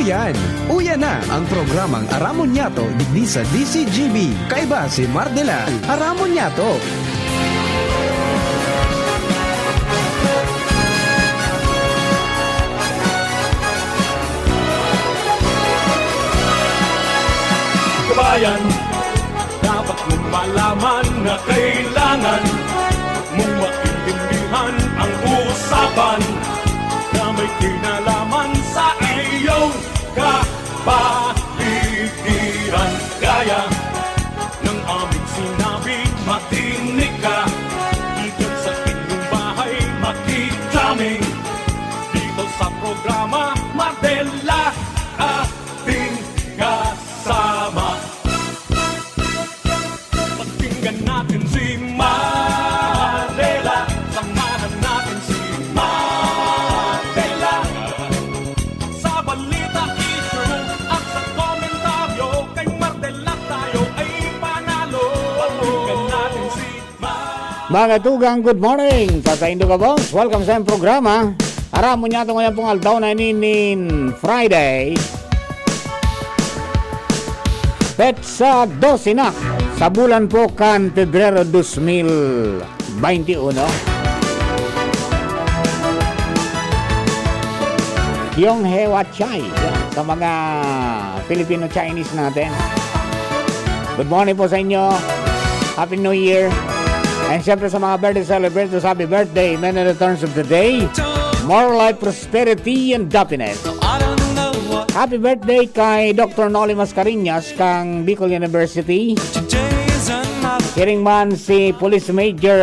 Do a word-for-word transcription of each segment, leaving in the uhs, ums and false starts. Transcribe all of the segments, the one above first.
Yan. Uya na ang programang Aramon Nyato digdi sa D C G B. Kaiba si Mardela. Aramon Nyato. Kabayan, dapat mong malaman na kailangan mong maintindihan ang usapan na may kinalaman sa iyong kapaligiran. Gaya ng aming sinabi, matinig ka. Diyan sa inyong bahay, makikita kami dito sa programa Madela, ating kasama. Pakinggan natin si Madela. Samahan natin si Madela. Sa balita, issue at sa komentaryo, kay Madela tayo ay panalo. Pakinggan natin si Madela. Mga tugang, good morning sa saindo gabos. Welcome sa programa. Aram mo niya ito ngayon pong aldaw na ini nin Friday. Petsa dose na sa bulan po kan Pebrero dos mil bainti uno. Yong Hewa Chai sa mga Filipino-Chinese natin. Good morning po sa inyo. Happy New Year. And syempre sa mga birthday celebrators, happy birthday. Many returns of the day. More life, prosperity, and happiness. Happy birthday kay Doctor Noli Mascarenhas kang Bicol University. Hiring man si Police Major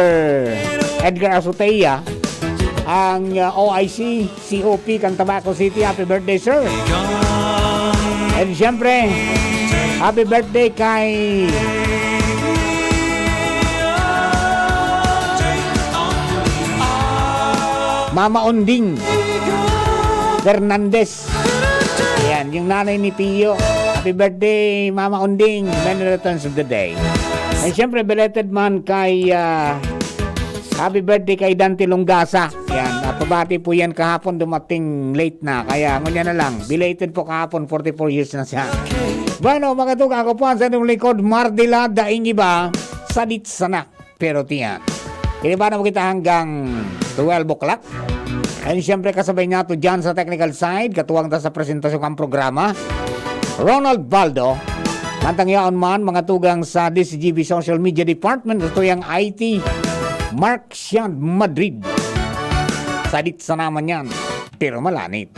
Edgar Azotea, ang, uh, O I C, C O P kan Tabaco City. Happy birthday, sir. And syempre, happy birthday kay Mama Onding Fernandez. Ayan, yung nanay ni Pio. Happy birthday, Mama Onding. Many returns of the day. And syempre, belated man kay, ah, happy birthday kay Dante Longasa. Yan, ah, pabati po yan kahapon, dumating late na. Kaya, ngunyan na lang, belated po kahapon, forty-four years na siya. Bueno, mga tugang, ako po ang sa inyong likod, Mardila, daing iba, sadit sana. Pero tiyan. Iniba na mo kita hanggang twelve o'clock. And syempre, kasabay niya to dyan sa technical side, katuwang ta sa presentasyon ng programa, Ronald Baldo. Mantang yaon man, mga tugang sa D C G B Social Media Department, ito yung I T, Mark Sian Madrid. Sadit sa naman yan, pero malanit.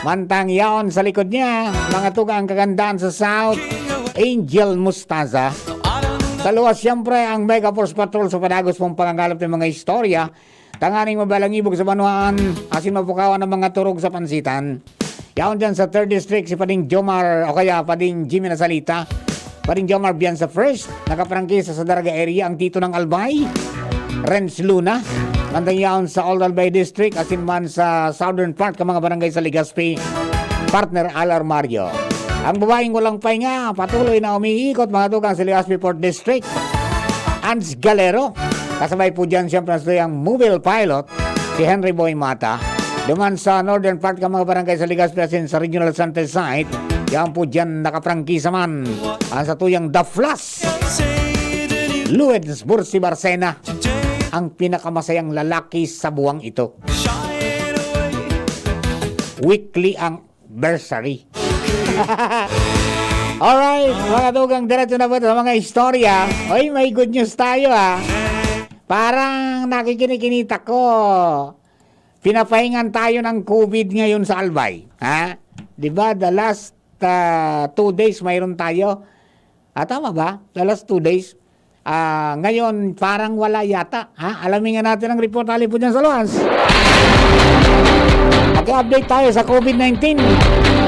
Mantang yaon sa likod niya, mga tugang kagandahan sa South, Angel Mustaza. Sa luwas, siyempre, ang Mega Force Patrol sa padagos pong pangangalap ng mga istorya, tanganing mabalangibog sa banwaan, asin mapukawan ang mga turog sa pansitan. Yaon dyan sa third District, si Pading Jomar, o kaya Pading Jimmy Nasalita. Pading Jomar Bianza first, nakaprangkisa sa Daraga area ang Tito ng Albay, Renz Luna. Mantang yaon sa Old Albay District, asin man sa southern part ka mga barangay sa Legazpi, partner Al Armario. Ang babaeng walang pahinga, patuloy na umiikot, mga tugang, sa Legazpi Port District. Ans Galero. Kasabay po dyan, siyempre, ang mobile pilot, si Henry Boy Mata. Duman sa northern part ka mga barangay sa Legazpi asin sa Regional Center Site, yan po dyan nakaprangkisa man ang satuyang The Flash. Luwens Bursi Barcena, ang pinakamasayang lalaki sa buwang ito. Weekly ang bursary. Alright, mga tugang, diretso na po sa mga istorya. Oy, may good news tayo, ha. Parang nakikinikinita ko. Pinapahingan tayo ng covid ngayon sa Albay, ha? Di ba, the last, ah, two days mayroon tayo. Ah, tama ba? The last two days. Ah, ngayon, parang wala yata, ha? Alamin nga natin ang report, hali po dyan sa Luwens. Mag-update tayo sa covid nineteen.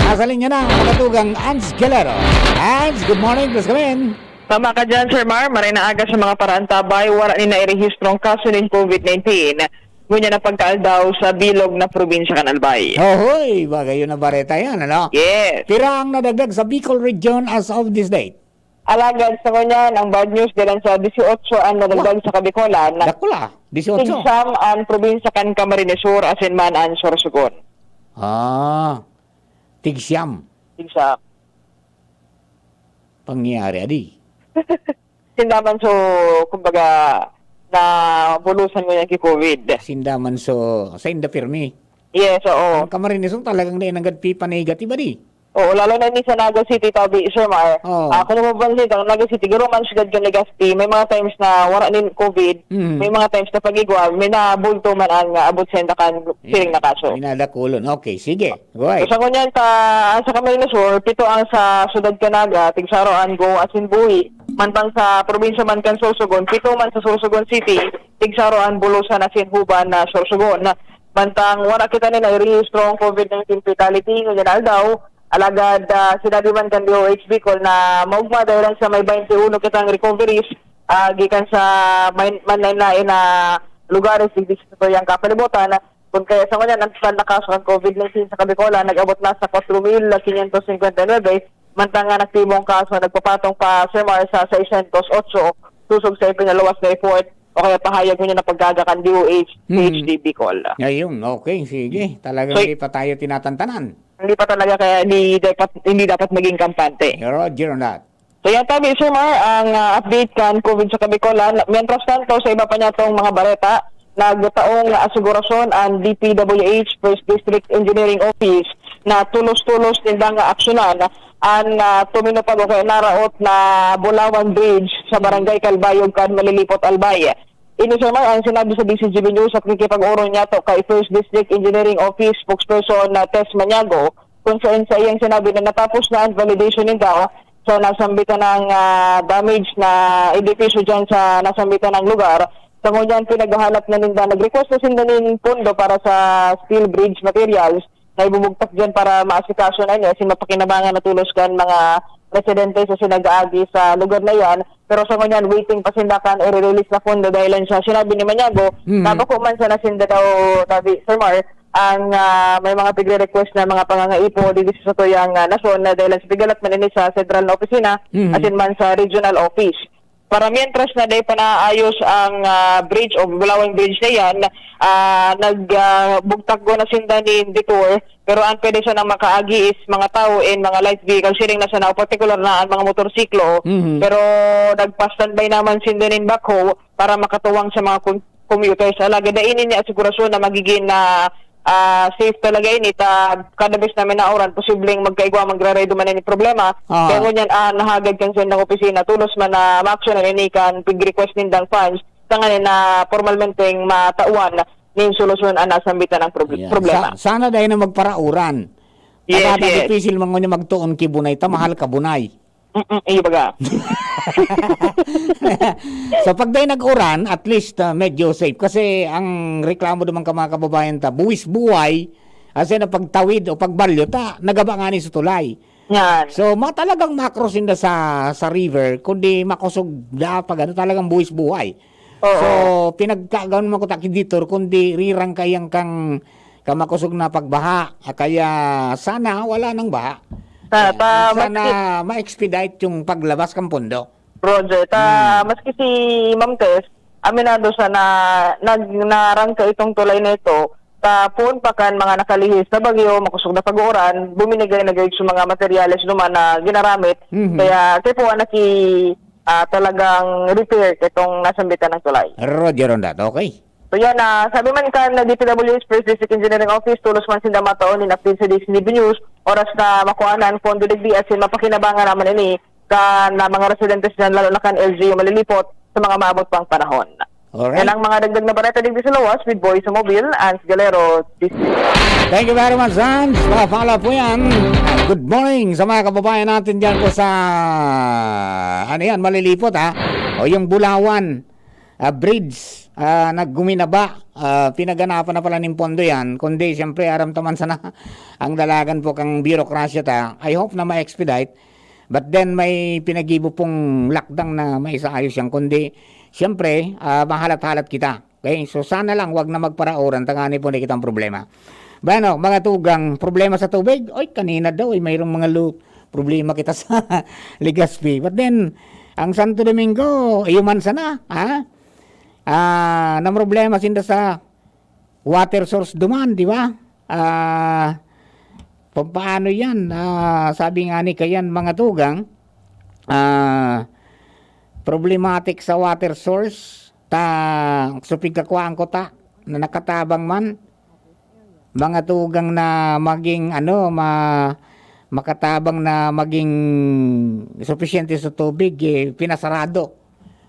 Nasa linya na ang katugang Ans Galero. Ans, good morning, please come in. Tama ka dyan, Sir Mar. Maray na aga sa mga paraantabay, wala ni nairehistrong kaso nin covid nineteen. Ngunyan na pagkaaldaw sa bilog na probinsya kan Albay. Ohoy, bagay yun na bareta yan, ano? Yes. Pira ang nadagdag sa Bicol region as of this date? Alagad sa ngunyan, ang bad news, dilan sa dieciocho ang nadagdag sa Kabikolan. Dakula, dieciocho. Tigsam ang probinsya kan Camarines Sur, asin man ang Sorsogon. Ah. Tigsiyam. Tigsiyam. Pangyayari, adi. Sinda man, so, kumbaga, nabulusan ngunyan ki COVID. Sinda man, so, sainda pirmi. Yes, oo. Ang Camarines Sur talagang dai nanggad pipa-negative, adi. Oo, lalo na ini sa Naga City, tabi, Sir Mar. Oo. Ah, kung mapapansin ka, ang Naga City, garo man siyudad kan Legazpi, may mga times na wara nin COVID, Mm. may mga times na pag-igwa, may nabulto man ang, ah, abot sa inda kan siring na kaso. May nadakulon. Okay, sige. Go ahead. So, sa ngunyan, ta, sa Camarines Sur, pito ang sa siyudad kan Naga, tigsaro an Go asin Buhi. Mantang sa probinsya man kan Sorsogon, pito man sa Sorsogon City, tigsaro an Bulusan asin Huban na Sorsogon. Mantang wala kita nin nairehistro ang COVID nineteen fatality ngunyan na aldaw, alagad, ah, sinabi man kan D O H Bicol na maogma dahil lang sa may twenty-one kitang recoveries, ah, gikan sa may, man na, na, na lugares digdi sa satuyang kapalibutan. Kun kaya sa ngunyan, ang total na kaso kan COVID nineteen sa Kabicolan nag-abot na sa kwatro mil quinientos cincuenta y nuebe, mantang ang aktibong kaso nagpapatong pa, Sir Mar, sa seiscientos otso, susog sa ipinaluwas na report o kaya pahayag ngunyan na paggaga kan D O H, Hmm. H D Bicol. Ayun, okay, sige. Talagang So, hindi pa tayo tinatantanan. Hindi pa talaga, kaya hindi dapat, hindi dapat maging kampante. Roger on that. So, yan tabi, Sir Mar, ang, ah, update kan COVID sa Kabicolan. Mientras tanto, sa iba pa niyatong mga bareta, nagtaong asigurasyon ang D P W H First District Engineering Office na tulos-tulos nindang aksyonan an, ah, tuminupag o kaya naraot na Bulawan Bridge sa Barangay Calbayog kan Malilipot, Albay. Ini, Sir Mar, ang sinabi sa D Z G B News at nakikipag-oro niya to kay First District Engineering Office spokesperson na Tess Maniago, kung saan sa iyang sinabi na natapos na ang validation ninda sa nasambitan ng, ah, damage na edipisyo dyan sa nasambitan ng lugar. Sa ngunyan, pinaghahalat na ninda, nag-request na sinda nin pondo para sa steel bridge materials na ibubugtak dyan para maasikaso na ini, asin mapakinabangan na tulos kan mga residente sa sinag-aagi sa lugar na yan. Pero sa ngunyan, waiting pa sinda kan i-release na pondo dahil lang siya. Sinabi ni Maniago, Mm. na bako man sana sinda daw, tabi, Sir Mar, ang, ah, may mga pigre-request na mga pangangaipo digdi sa satuyang, ah, nasyon na dahil sa pigalat man ini sa sentral na opisina, Mhm. asin man sa regional office. Para mientras na dai pa naayos ang, ah, bridge o Bulawan Bridge na yan, ah, nag, ah, bugtak ko na sinda nin detour, pero ang pwede sana makaagi is mga tao and mga light vehicle, siring na sana, o partikular na ang mga motorsiklo, Mhm. pero nagpa-standby naman sinda nin backhoe para makatuwang sa mga kun-, commuters. Alagad dai ini niya asigurasyon na magigin na, ah, safe talaga ini, ta kada bes na may nauran, posibleng magkaigwa, magraray duman ini problema. Ah. Kaya ngunyan, ah, nahagad kan sendang opisina, tolos man na maaksyonan ini kan pig-request nindang funds, tanganing na pormalmenteng matawan nin solusyon ang nasambitan ng prob-, Yeah. problema. Sa-, sana dai na magparauran. Yes, Taka ta yes. Difícil man ngunyan magtuon ki bunay, ta mahal ka bunay. Mm, iyo baga. So, pag dai nag-uran, at least, ah, medyo safe. Kasi ang reklamo naman ka mga kababayan ta, buwis buhay, kasi na pagtawid o pagbalyo ta, nagaba nga ni sa tulay. Yan. So, ma-, talagang ma-cross inda sa, sa river, kundi makosog na pag ano, talagang buwis buhay. Oo. So, pinagkagaon mo ko ta ki detour, kundi rirang kayang kang, kang makosog na pagbaha. Ah, kaya sana wala nang baha. Ta-, Ayan. Ta-, Sana maski ma-expedite yung paglabas kang pondo. Roger, ta-, Hmm. maski si Ma'am Tess, aminado siya na nag-, narangka itong tulay na ito, ta poon pa kan mga nakalihis na bagyo, makosog na pag-uuran, buminigay na gayud sa mga materyales duman na ginaramit. Mhm. Kaya, kaya po ang naki-, ah, talagang repair itong nasambitan ng tulay. Roger on that. Okay. So yan, ah, sabi man kan D P W H First District Engineering Office, tolos man sinda mataon nin update sa D Z G B News, oras na makuha na ang pondo digdi asin mapakinabangan naman ini kan, ah, mga residentes dyan, lalo na kan L G U Malilipot, sa mga maabot pang panahon. Alright. Yan ang mga dagdag na bareta digdi sa lawas with Boy sa Mobile, Ans Galero, D Z. Thank you very much, Ans. Mga follow po yan. Good morning sa mga kababayan natin dyan po sa, ano yan, Malilipot, ha? O yung Bulawan, ah, Bridge, ah, nagguminaba. Ah, pinaganapan na pala ning pondo yan. Kundi, siyempre, aram ta man sana ang dalagan po kang birokrasya ta. I hope na ma-expedite. But then, may pinagibo pong lakdang na maisaayos yan. Kundi, siyempre, ah, mahalat-halat kita. Okay? So, sana lang wag na magparauran, tangani po na kitang problema. Bueno, mga tugang, problema sa tubig? Oy, kanina daw, eh, mayroong mga lu-, problema kita sa Legazpi. But then, ang Santo Domingo, iyo man sana, ha? Ah, na problema sinda sa water source duman, di ba? Ah, Pampaano yan? Ah, sabi nga ni Kayan, mga tugang, ah, problematic sa water source, ta, so pigkakuhaan ko ta, na nakatabang man, mga tugang na maging, ano, ma-, makatabang na maging supisyente sa tubig, eh, pinasarado.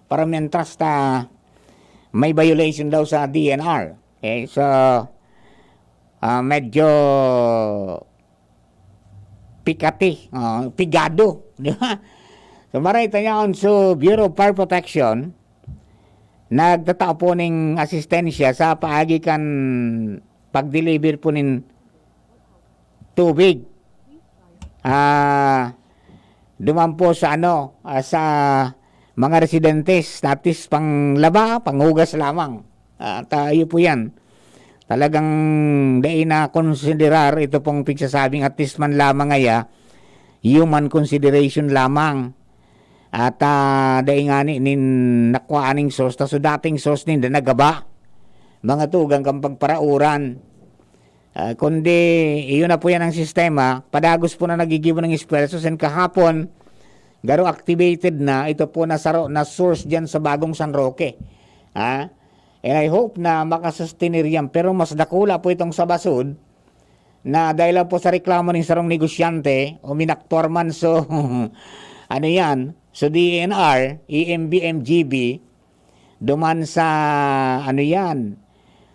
Para mientras ta may violation daw sa D N R. Okay, so, ah, medyo pikati, ah, pigado, di ba? So, maray ta yaon, so, Bureau of Fire Protection, nagtatao po ning asistensya sa paagi kan pag-deliver po nin tubig. Ah, duman po sa ano, ah, sa mga residentes, at least panglaba, panghugas lamang. Ah, tayo po yan. Talagang dai na konsiderar ito pong pigsasabing at least man lamang aya, human consideration lamang. At, ah, dai ngani nin nakuha aning source, ta so dating source ninda nagaba. Mga tugang kan pagparauran. Ah, kundi, iyon na po yan ang sistema. Padagos po na nagigibo ng esfuerzo. And kahapon, garo activated na, ito po na saro na source dyan sa Bagong San Roque. Ha? And I hope na makasustenir yan. Pero mas dakula po itong sa Basud, na dahil lang po sa reklamo ng sarong negosyante, o minaktuar man, so, ano yan, so D N R, E M B, M G B, duman sa, ano yan,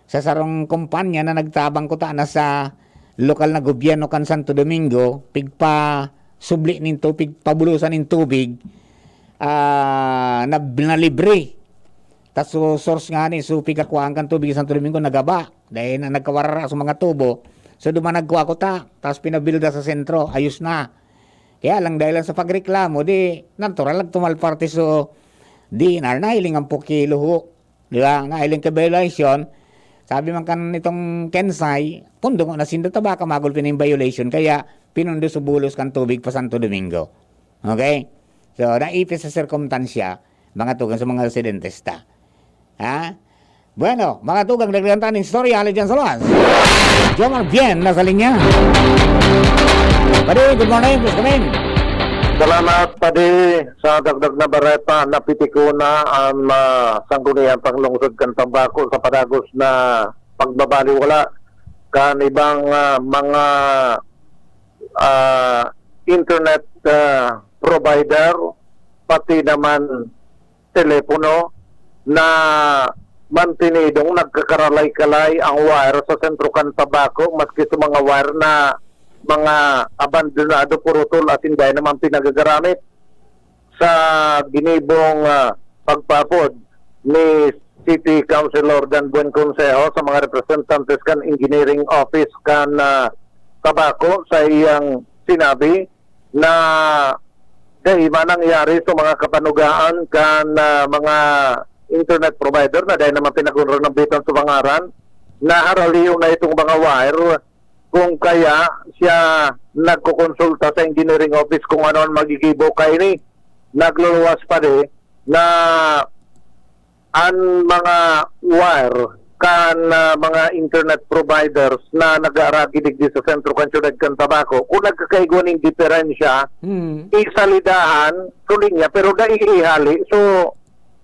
sa sarong kumpanya na nagtabang kuta na sa lokal na gobyerno kan Santo Domingo, pigpasubli nin tubig, pabulusan nin tubig, ah, na, na libre. Tas so, source nga ni, so pigkakuhaan kan tubig sa Santo Domingo, nagaba. Dahil na nagkawarara sa mga tubo. So, duman nagkua kuta, tas pinabilda sa sentro, ayos na. Kaya lang, dahil lang sa pagreklamo, di, natural lang tumalparte so D N R, nahiling ang pukilo ho. Di ba? Nahiling ka violation. Sabi man kan itong Kensay, "Pundo nga na sinda, ta baka magulpi na yung violation." Kaya, pinundo so bulos kan tubig pa Santo Domingo. Okay? So, naipis sa sirkumstansya, mga tugang sa mga residentes ta. Ha? Bueno, mga tugang, dagdagan ta ning istorya, hali dyan sa labas. Jomar Bien, nasa linya. Padi, good morning, please come in. Salamat, Padi, sa dagdag na bareta. Napitiko na ang, ah, Sangguniang Panglungsod kan Tabaco sa padagos na pagbabaliwala kan ibang, ah, mga, ah, internet, ah, provider, pati naman telepono na mantinidong nagkakaralay-kalay ang wire sa sentro kan Tabaco, maski sa mga wire na mga abandonado, purutol, asin dai naman pinagagaramit. Sa ginibong, ah, pagpapod ni City Councilor Dan Buen Consejo sa mga representantes kan Engineering Office kan, ah, Tabaco, sa iyang sinabi na dai man nangyari sa mga kapanugaan kan, ah, mga internet provider na dai naman pinag-unranabitan sa pangaran, na haralion na itong mga wire. Kung kaya siya nagkokonsulta sa engineering office kung ano ang magigibo kaini, nagluluwas pa di na an mga wire kan, ah, mga internet providers na nag-aaragi digdi sa sentro kan siyudad kan Tabaco, kung nagkakaigwa nin diferensya, Hmm. isalidahan sa linya, pero dai ihali, so,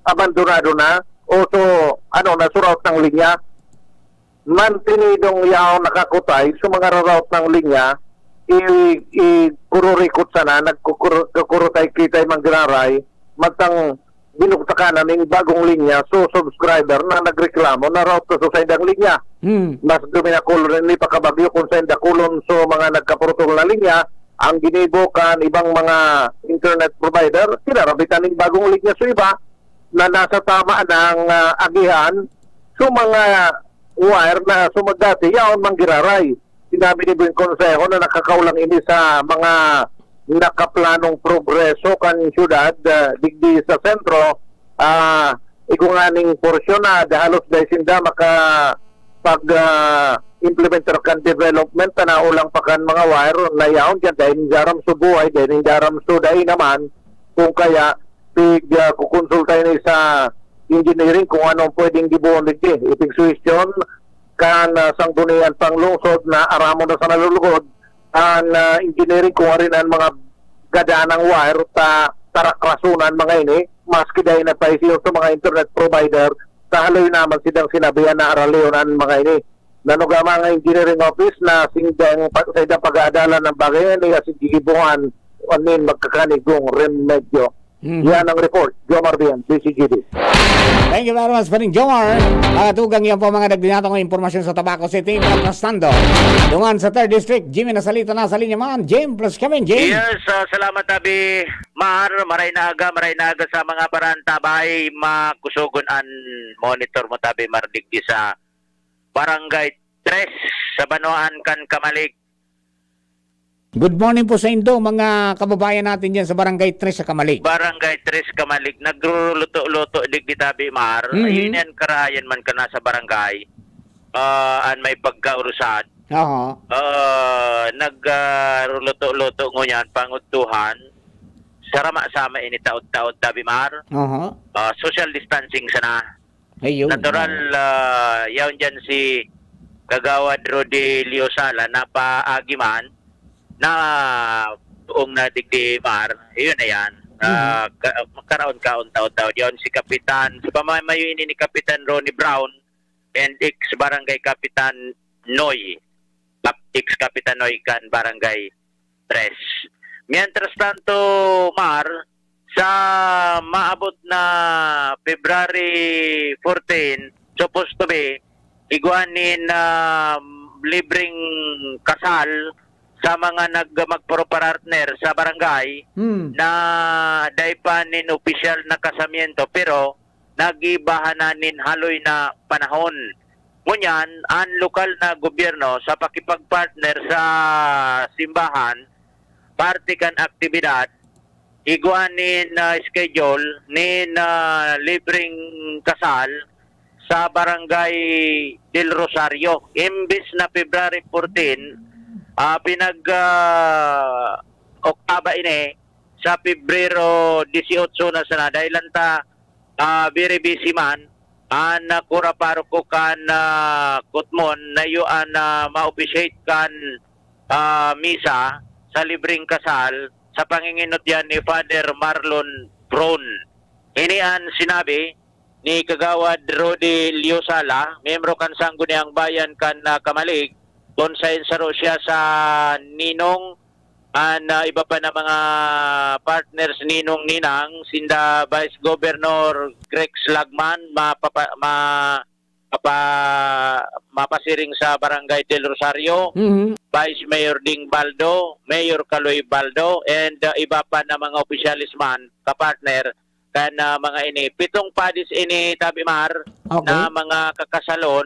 abandonado na, o so, ano na, suraot ng linya. Mantinidong yaon nakakutay sa mga raraot ng linya, i-, i-, kururikot sana, nagkukur-, kukurutay-kitay manggiraray, matang binuktakan na ning bagong linya, so subscriber na nagreklamo na raot na sa saindang linya. Hmm. Mas duminakulon ni pakabagyo kung sainda kulon so mga nagkapurutol na linya, ang ginibo kan ibang mga internet provider, kinarabitan ning bagong linya so iba na nasa tama ng, ah, agihan, so mga wire na sumagdati, yaon manggiraray. Sinabi ni Buen Consejo na nakakaulang ini sa mga nakaplanong progreso kan siyudad, ah, digdi sa sentro, ah, igo nganing porsyon na halos dai sinda maka pag, ah, implementar kan development, tanaw lang pa kan mga wire na yaon diyan, dai ninda aram so buhay, dai ninda aram so dai naman, kung kaya pig, ah, kukonsulta ini sa engineering kung anong pwedeng gibohon digdi. Ipigsuhestyon kan, ah, Sanggunian Panglungsod na aramon na sa nalulugod an, ah, engineering, kung arin an mga gadanang wire ta tarakrason an mga ini, maski dai nagpahisil sa mga internet provider, ta haloy naman sidang sinabihan na aralihon an mga ini. Nanuga mga engineering office na sindang pa-, sa idang pag-aadalan ng bagay ini, asin gigibuhan anin magkakanigong remedyo. Mhm. Yan ang report. Jomar Bien, D C G D. Thank you very much, Paring Jomar. Mga tugang, yan po mga nagdinatang ng impormasyon sa Tabaco City. Mientras tanto, dungan sa third District, Jimmy Nasalita na sa linya man. Jim, plus kami, Jim. Yes, ah, salamat, Abi Mar. Maray na aga, maray na aga sa mga parantabay. Makusogon an monitor mo, Tabi Mar, digdi sa Barangay Tres, sa Banwaan kan Kamalig. Good morning po sa indo, mga kababayan natin dyan sa Barangay Tres sa Kamalig. Barangay Tres Kamalig, nagruluto-luto digdi, Tabi Mar. Mhm. Ayun yan, karahayan man ka na sa barangay. Ah, an may pagkaurusad. Aha. Ah, nag, ah, ruluto-luto ngunyan, pangudtuhan. Sarama-sama ini taod-taod, Tabi Mar. Aha. Ah, social distancing sana. Ayun. Natural, ah, yaon dyan si Kagawad Rudy Liosala, napaagi man, na buong na digdi Mar, yun na yan. Ah, Mhm. ka-, magkaraon-kaon taon-taon. Yaon si Kapitan, sa pamamayo ini ni Kapitan Ronnie Brown and ex-barangay Kapitan Noy, Kap-, ex-Kapitan Noy kan Barangay Tres. Mientras tanto, Mar, sa maabot na February fourteen, supposed to be, igwa nin, ah, libreng kasal sa mga nag-, magpro-partner sa barangay Hmm. na dai pa nin opisyal na kasamiento, pero nagibahan na nin haloy na panahon. Ngunyan, an lokal na gobyerno sa pakipag-partner sa simbahan, parte kan aktibidad, igwa nin, ah, schedule nin, ah, libreng kasal sa Barangay Del Rosario. Imbes na February fourteen, ah, pinag, ah, oktaba ini sa Pebrero dieciocho na sana. Dahil lang ta, ah, very busy man, an, ah, kura paroko kan, ah, Kutmon, na iyo an, ah, ma-officiate kan, ah, misa sa libreng kasal sa panginginot yan ni Father Marlon Bron. Ini an sinabi ni Kagawad Rudy Liosala, miyembro kan Sangguniang Bayan kan, ah, Kamalig, kun saen saro siya sa ninong, an, ah, iba pa na mga partners ninong ninang, sinda Vice Governor Grex Lagman, mapapa-, ma-, mapa-, mapasiring sa Barangay Del Rosario, Mhm. Vice Mayor Ding Baldo, Mayor Kaloy Baldo, and, ah, iba pa na mga opisyales man, kapartner, kan, ah, mga ini. Pitong padis ini, Tabi Mar, Okay. na mga kakasalon,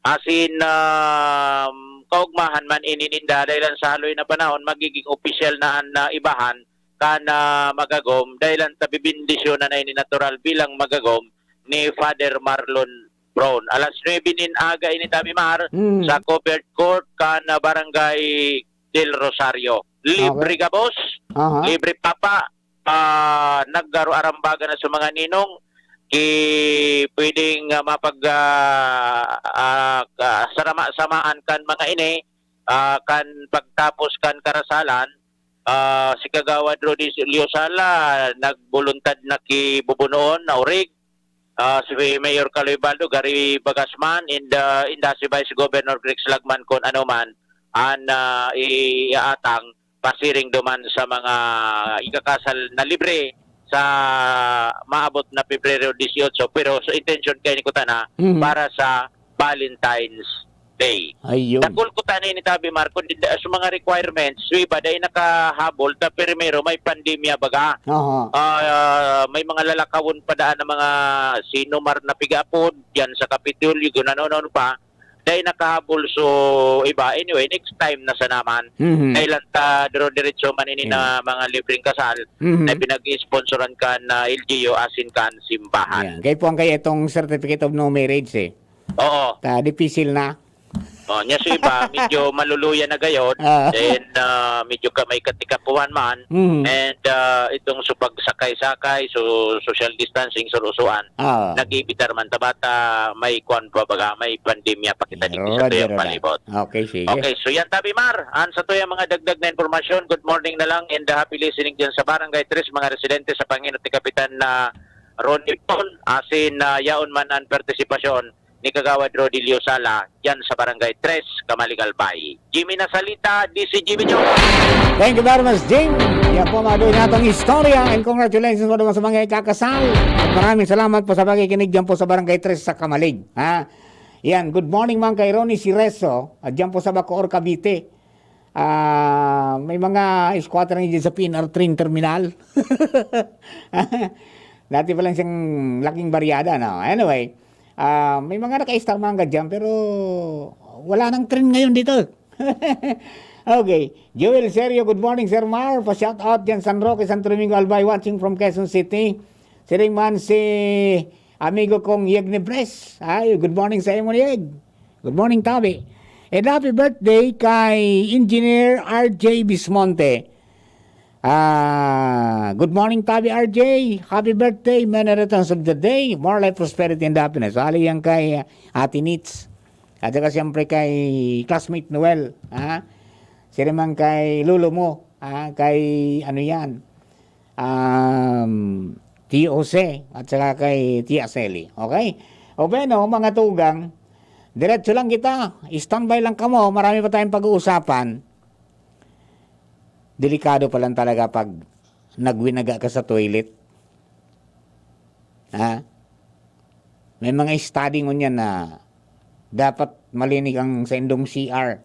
asin, um, kaugmahan man ini ninda, dahil lang sa haloy na panahon, magiging opisyal na an, ah, ibahan kan, ah, magagom, dahil lang ta bibindisyonan na ini natural bilang magagom ni Father Marlon Brown. Alas nuebe nin aga ini, Tabi Mar, Mm. sa covered court kan, ah, Barangay Del Rosario. Libre Okay. gabos, Aha. libre papa, ah, nagkaro arambagan na sa mga ninong, ki pwedeng, ah, mapag, ah, ah, ka-, sarama-samaan kan mga ini, ah, kan pagtapos kan karasalan, ah, si Kagawad Rudy Liosala nagboluntad na ki bubunoon na orig, ah, si Mayor Kaloy Baldo, gari bagas man, and, ah, inda si Vice Governor Grex Lagman kun ano man an, ah, iaatang pasiring duman sa mga ikakasal na libre sa maabot na Pebrero dieciocho, pero sa intensyon kaini kutana Mhm. para sa Valentine's Day. Ayun. Dakul kutana ini, Tabi Mar, kun di, sa mga requirements, sa iba, dai nakahabol, ta primero may pandemya baga. Aha. Ah, may mga lalakawon pa daan na mga sinumar na pigapod, diyan sa Kapitolyo, kun ano-ano pa. Dai nakahabol, so iba. Anyway, next time na sana man. Mhm. Dahil lang ta, diro-diretso man ini Ayan. na mga libreng kasal Mhm. na pinag-sponsoran kan, ah, L G U asin kan simbahan. Ayan. Kaya po ang kaya itong certificate of no marriage eh. Oo. Ta, dipisil na. Oh, nya sa iba, medyo maluluya na gayod. Ah. Then, ah, medyo ka, may katikapuhan man. Mhm. And, ah, itong sa pagsakay-sakay, so, social distancing, surusuan. Ah. Nag-iibitar man ta, bata may kwan pa baga, may pandemya pa kita dito sa Meron, tuyang meron na. palibot. Okay, sige. Okay, so yan, Tabi Mar, an sa tuyang mga dagdag na impormasyon, good morning na lang and happy listening dyan sa Barangay Tres, mga residente sa panginot ni Kapitan na Ronnie Paul, asin na yaon man an partisipasyon ni Kagawad Rodilio Sala, dyan sa Barangay Tres, Camalig, Albay. Jimmy Nasalita, D C Jimmy Jones. Thank you very much, Jim. Yan po, mga doy, natong istorya. And congratulations po naman sa mga ikakasal. At maraming salamat po sa pakikinig dyan po sa Barangay Tres sa Camalig. Ha? Yan, good morning man kay Ronnie Sireso. At dyan po sa Bacoor, Cavite. Ah, may mga squatter na dyan sa P N R train terminal. Dati pa lang siyang laking baryada, no? Anyway, ah, may mga naka-star manga dyan, pero wala nang train ngayon dito. Okay. Joel Serio, good morning, Sir Mar. Pa-shout out dyan, San Roque, Santo Domingo, Albay, watching from Quezon City. Siring man si amigo kong Yeg Nebres. Ay, good morning sa imo, Yeg. Good morning, Tabi. And happy birthday kay Engineer R J Bismonte. Ah, good morning, Tabi R J. Happy birthday, many returns of the day. More life, prosperity, and happiness. Hali yan kay, ah, Ate Nits. At saka siyempre kay classmate Noel. Ha? Siring man kay lolo mo. Ha? Kay ano yan? Um, Tio Jose. At saka kay Tia Sally. Okay? O bueno, mga tugang, diretso lang kita. Standby lang kamo. Marami pa tayong pag-uusapan. Delikado pa lang talaga pag nagwinaga ka sa toilet. Ha? May mga study ngunyan na dapat malinig ang saindong C R.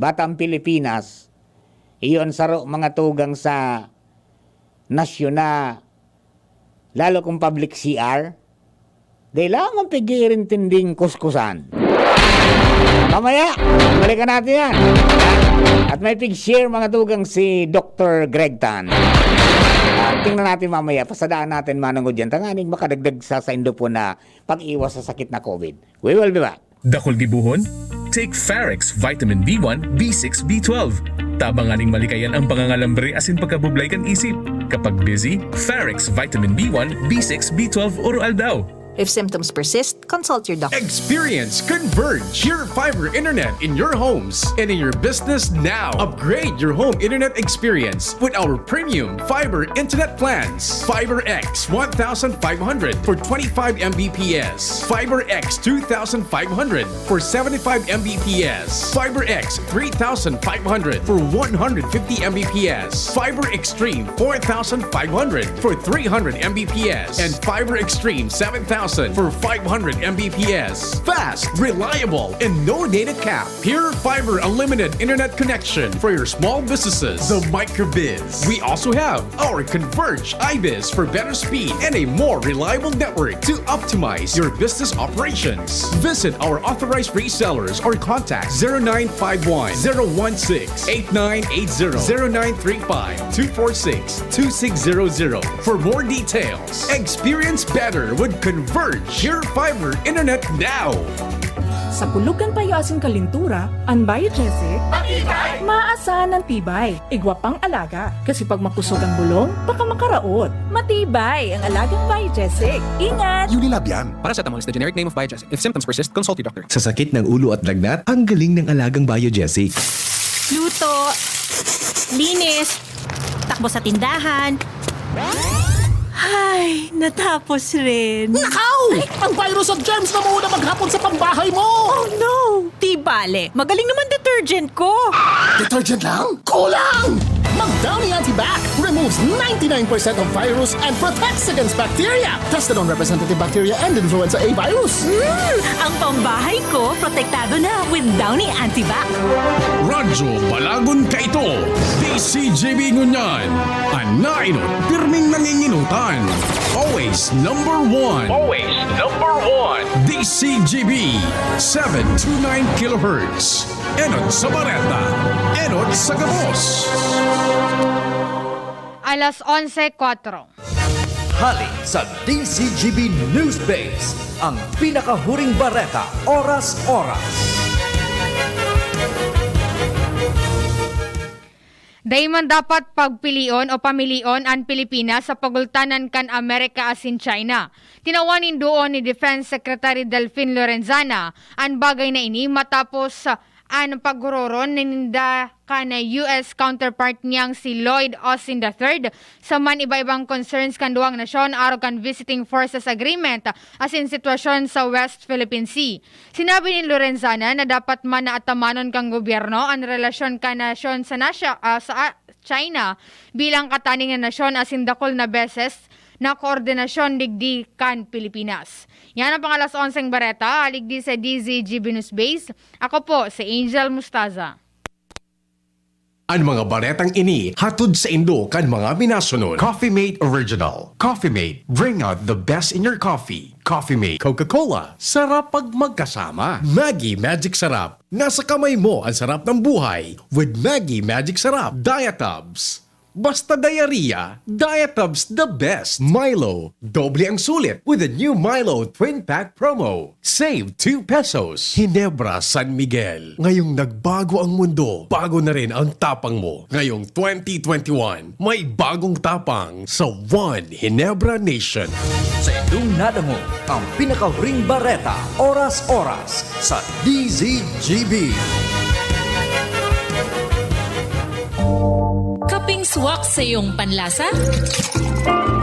Batang Pilipinas, iyo ang saro mga tugang sa nasyon na lalo kung public C R, dai lamang pig-iirintinding kuskusan. Mamaya, balikan natin yan. At may pig-share mga tugang si Doktor Greg Tan. Ah, tingnan natin mamaya, pasadaan natin manungod yan. Tanganing makadagdag sa saindo po na pag-iwas sa sakit na COVID. We will be back. Dakul gibohon? Take Farex Vitamin B one, B six, B twelve. Tabang nganing malikayan ang pangangalambre asin pagkabublay kan isip. Kapag busy, Farex Vitamin B one, B six, B twelve oro-aldaw. If symptoms persist, consult your doctor. Experience Converge, your fiber internet in your homes and in your business now. Upgrade your home internet experience with our premium fiber internet plans. Fiber X one thousand five hundred for twenty-five M B P S. Fiber X two thousand five hundred for seventy-five M B P S. Fiber X three thousand five hundred for one hundred fifty M B P S. Fiber Extreme four thousand five hundred for three hundred M B P S. And Fiber Extreme seven thousand for five hundred M B P S. Fast, reliable, and no data cap. Pure Fiber Unlimited Internet Connection for your small businesses. The Microbiz. We also have our Converge iBiz for better speed and a more reliable network to optimize your business operations. Visit our authorized resellers or contact zero nine five one, zero one six, eight nine eight zero, zero nine three five, two four six, two six zero zero for more details. Experience better with Converge Pure Fiber Internet now. Sa kulog kan payo asin kalintura, an Biogesic, matibay, maasahan an tibay. Igwa pang alaga, kasi pag makusog ang bulong, baka makaraot. Matibay ang alagang Biogesic. Ingat! Unilab yan. Paracetamol is the generic name of Biogesic. If symptoms persist, consult your doctor. Sa sakit ng ulo at lagnat, ang galing ng alagang Biogesic. Luto, linis, takbo sa tindahan. Ay, natapos rin. Nakaw! Ang virus at germs na muna maghapon sa pambahay mo! Oh no! Di bale, magaling naman detergent ko. Detergent lang? Kulang! Mag Downy Antibac removes ninety-nine percent of virus and protects against bacteria. Tested on representative bacteria and influenza A virus. Mm, ang pambahay ko, protektado na with Downy Antibac. Radyo Balagon kaito, D C G B ngunyan. An nainot, pirming nanginginutan. Always number one. Always number one. D C G B, seven two nine kilohertz. Enot sa bareta, enot sa gabos. Alas onse kwatro. Hali sa D C G B News Base, ang pinakahuring bareta, oras-oras. Dai man dapat pagpilion o pamilion an Pilipinas sa pagultanan kan Amerika asin China. Tinawan nin duon ni Defense Secretary Delfin Lorenzana an bagay na ini matapos, ah, an pagguroron ninda kan U S counterpart niyang si Lloyd Austin the third sa man iba-ibang concerns kan duwang nasyon arog kan Visiting Forces Agreement asin sitwasyon sa West Philippine Sea. Sinabi ni Lorenzana na dapat man na atamanon kan gobyerno an relasyon kan nasyon sa nasya-, ah, sa, ah, China bilang kataning na nasyon asin dakul na beses na koordinasyon digdi kan Pilipinas. Yan ang pang-alas onseng bareta, aligdi sa D Z G B News Base. Ako po si Angel Mustaza. An mga baretang ini hatod saindo kan mga minasunod. Coffee Mate Original. Coffee Mate, bring out the best in your coffee. Coffee Mate. Coca-Cola, sarap pag magkasama. Maggi Magic Sarap. Nasa kamay mo ang sarap ng buhay with Maggi Magic Sarap. Diet Tubs. Basta diarrhea, Diet Tubs the best. Milo, doble ang sulit with the new Milo Twin Pack Promo. Save two pesos. Ginebra San Miguel. Ngayong nagbago ang mundo, bago na rin ang tapang mo. Ngayong twenty twenty-one, may bagong tapang sa One Ginebra Nation. Sa indong nadangog ang pinakahuring bareta, oras-oras sa D Z G B. Kaping swak sa iyong panlasa?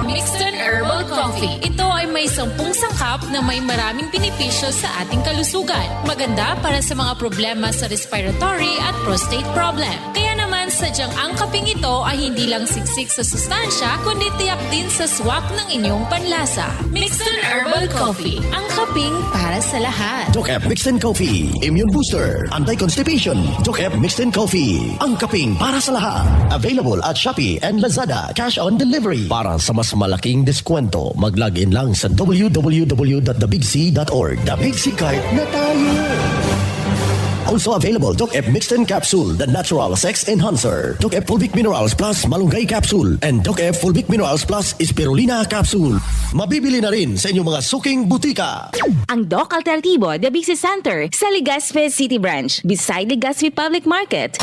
Mixton Herbal Coffee. Ito ay may sampung sangkap na may maraming benepisyo sa ating kalusugan. Maganda para sa mga problema sa respiratory at prostate problem. Kaya naman, sadyang ang kaping ito ay hindi lang siksik sa sustansya, kundi tiyak din sa swak ng inyong panlasa. Mixton Herbal Coffee, ang kaping para sa lahat. Doc F Mixton Coffee, Immune Booster, Anti-Constipation. Doc F Mixton Coffee, ang kaping para sa lahat. Available at Shopee and Lazada. Cash on delivery. Para sa mas malaking deskwento, mag-log in lang sa w w w dot the big c dot org. The Big C Card na tayo! Also available, Doc F Mixton Capsule, the natural sex enhancer. Doc F Fulvic Minerals Plus Malunggay Capsule, and Doc F Fulvic Minerals Plus Spirulina Capsule. Mabibili na rin sa inyong mga suking butika. Ang Doc Alternatibo, The Big C Center, sa Legazpi City Branch, beside Legazpi Public Market.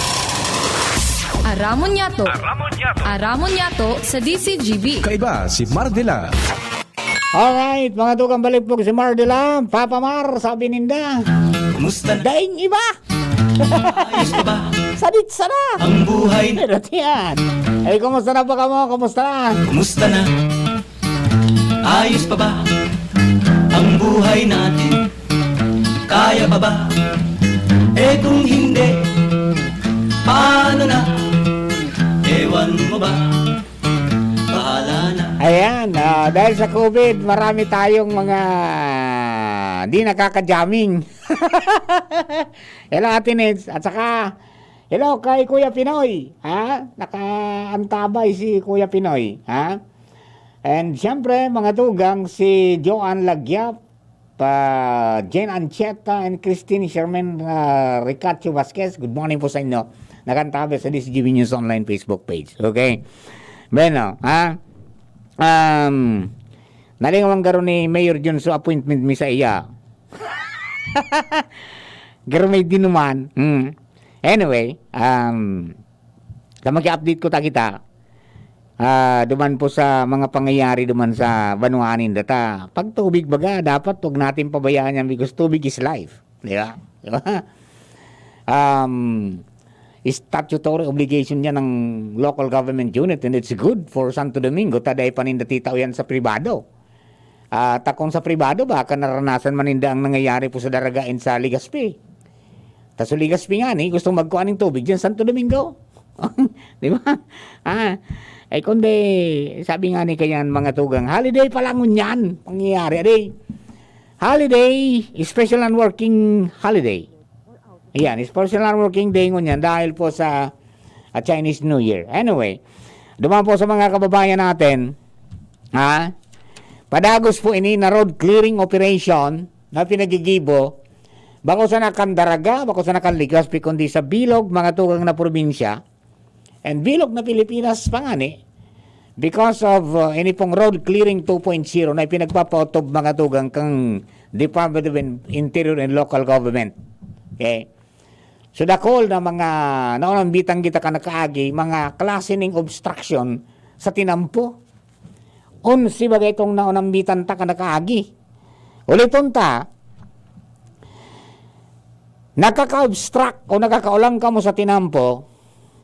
Aramon Yato. Aramon Yato. Aramon Yato sa D C G B. Kaiba si Mardila. Alright, mga tugang, balik po si Mardila. Papa Mar, sabi ninda. Kumusta na? Daing iba. Ayos ka ba? Sadit sana. Ang buhay. Pero tiyan. Ay, kumusta na pa kamo? Kumusta na? Kumusta na? Ayos pa ba? Ang buhay natin. Kaya pa ba? Eh, kung hindi, paano na? Ewan mo ba? Bahala na. Ayan, ah, dahil sa covid, marami tayong mga di nakaka-jamming. Hello, Ate Neds. At saka, hello kay Kuya Pinoy. Ha? Nakaantabay si Kuya Pinoy. Ha? And siyempre, mga tugang, si Joan Lagyap, pa Jane Ancheta, and Christine Sherman, ah, Ricacho Vasquez. Good morning po sa inyo. Nakaantabay sa D Z G B News Online Facebook page. Okay? Bueno, ha? Um, nalingawan garo ni Mayor Junso appointment mi sa iya. Garo may dinuman. Hmm. Anyway, um, sa mag-update ko ta kita, ah, duman po sa mga pangyayari duman sa banwaan ninda ta. Pag tubig baga, dapat wag natin pabayaan yan because tubig is life. Di ba? Di ba? Um, statutory obligation yan ng local government unit, and it's good for Santo Domingo. Ta dai pa ninda titao yan sa pribado. Ah, ta kung sa pribado, baka naranasan man ninda ang nangyayari po sa Daraga and sa Legazpi. Ta sa Legazpi nga ni, gustong magkuha ng tubig dyan, Santo Domingo. Di ba? Ah, ay kundi, sabi nga ni kayan, mga tugang, holiday pa lang ngunyan, pangyayari, adi. Holiday, special and working holiday. Ayan, special and working day ngunyan dahil po sa, ah, Chinese New Year. Anyway, duman po sa mga kababayan natin, ha? Padagos po ini na road clearing operation na pinagigibo. Bako sana kan Daraga, bako sana kan Legazpi, kundi sa bilog, mga tugang na probinsya. And bilog na Pilipinas pa ngani, because of, uh, ini pong road clearing two point zero na ipinagpapautob, mga tugang, kang Department of In-, Interior and Local Government. Okay? So, dakul na mga naunambitan kita kan nakaagi, mga klase ning obstruction sa tinampo. Onse baga itong naunambitan ta kan nakaagi. Uliton ta, nakaka-obstruct o nakakaolang kamo sa tinampo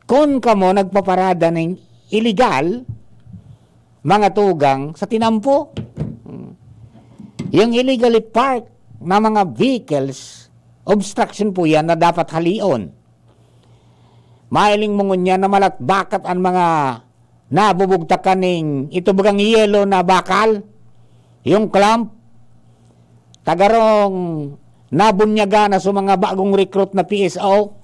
kun kamo nagpaparada ning iligal, mga tugang, sa tinampo. Hmm. Yung illegally parked na mga vehicles, obstruction po yan na dapat halion. Mahiling mo ngunyan na malatbakat an mga nabubugtakan ning ito bagang yelo na bakal, yung clamp, tagarong nabunyaga na sa mga bagong recruit na P S O.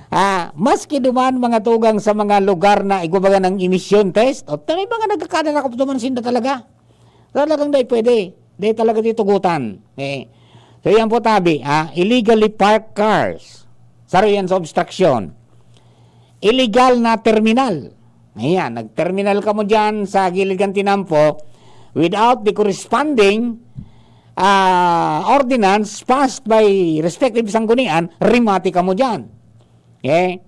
Ah, maski duman mga tugang sa mga lugar na igwa baga ng emission test, o, may mga nagkakadarakop duman sinda talaga. Talagang dai pwede. Dai talaga ditugutan. Eh. So, yan po tabi, ha? Illegally parked cars. Saro yan sa obstruction. Illegal na terminal. Ayan, nagterminal kamo dyan sa gilid kan tinampo without the corresponding ah, ordinance passed by respective sanggunian, rimati kamo dyan. Okay?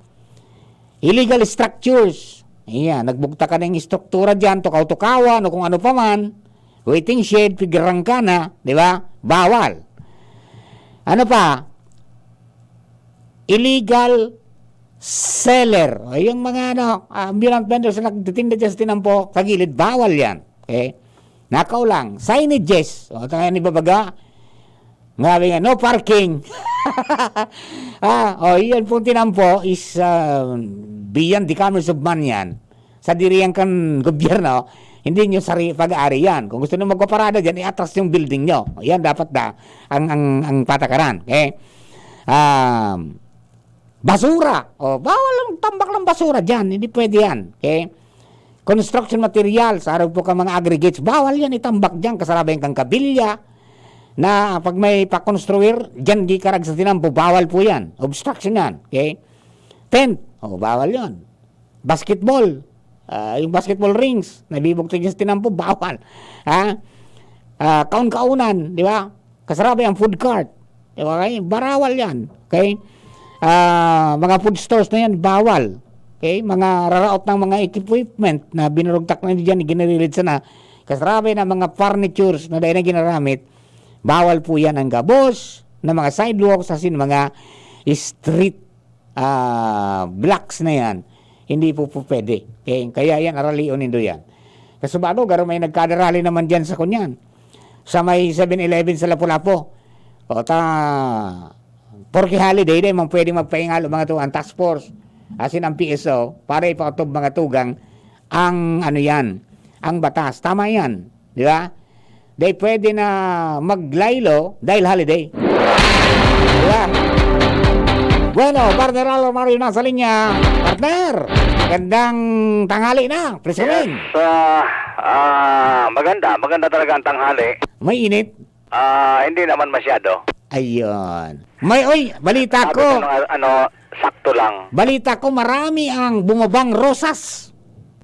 Illegal structures. Ayan, nagbugtak ka ng estruktura dyan, tukaw-tukawan o kung ano pa man. Waiting shed, pigrangka na, di ba? Bawal. Ano pa? Illegal seller. O, yung mga ano, ah, ambulant vendors na nagtitinda dyan sa tinampo, sa gilid, bawal yan. Okay? Nakaulang, signages. O, ito nga ni babaga. Ngabi nga, "No parking." Ah, o, yan pong tinampo is, ah, beyond the commerce of man yan. Sa diriyan kan gobyerno, hindi nyo sari pag-aari yan. Kung gusto nyo magpaparada dyan, iatras yung building nyo. O, yan dapat da, ang, ang, ang patakaran. Okay? Um, basura. O, bawal ang tambak ng basura dyan. Hindi pwede yan. Okay? Construction materials, araw po ka mga aggregates, bawal yan itambak dyan. Kasarabay kang kabilya na pag may pakonstruir, dyan gikarag sa tinampo, bawal po yan. Obstruction yan. Okay? Tent, o, bawal yon. Basketball, ah, yung basketball rings, nabibugtog dyan sa tinampo, bawal. Ha? Ah, kaon-kaonan, di ba? Kasarabay ang food cart. Di ba? Okay? Barawal yan. Okay? Ah, mga food stores na yan, bawal. Okay? Mga raraot ng mga equipment na binurugtak na dyan, ginaririd sana. Kasarabay na mga furnitures na dahil na ginaramit, bawal po yan ang gabos na mga sidewalks, asin mga street ah, blocks na yan, hindi po, po pwede. Okay? Kaya yan, aralion nindo yan. Kasubado, garo may nagkadarali naman dyan sa kunyan. Sa may seven eleven sa Lapu-Lapu. O ta, porke holiday, di man pwede magpaingalo mga to ang task force. Asin ang P S O, para ipakatob mga tugang ang ano yan, ang batas. Tama yan. Di ba? Di pwede na maglaylo dahil holiday. Di ba? Bueno, partner Alor Mario nasa linya. Partner, magandang tanghali na. Please Yes, remain. ah, ah, maganda. Maganda talaga ang tanghali. May init. Ah, hindi naman masyado. Ayun. May, oy, balita Sabi ko. ko nung, ano, sakto lang. Balita ko, marami ang bumabang rosas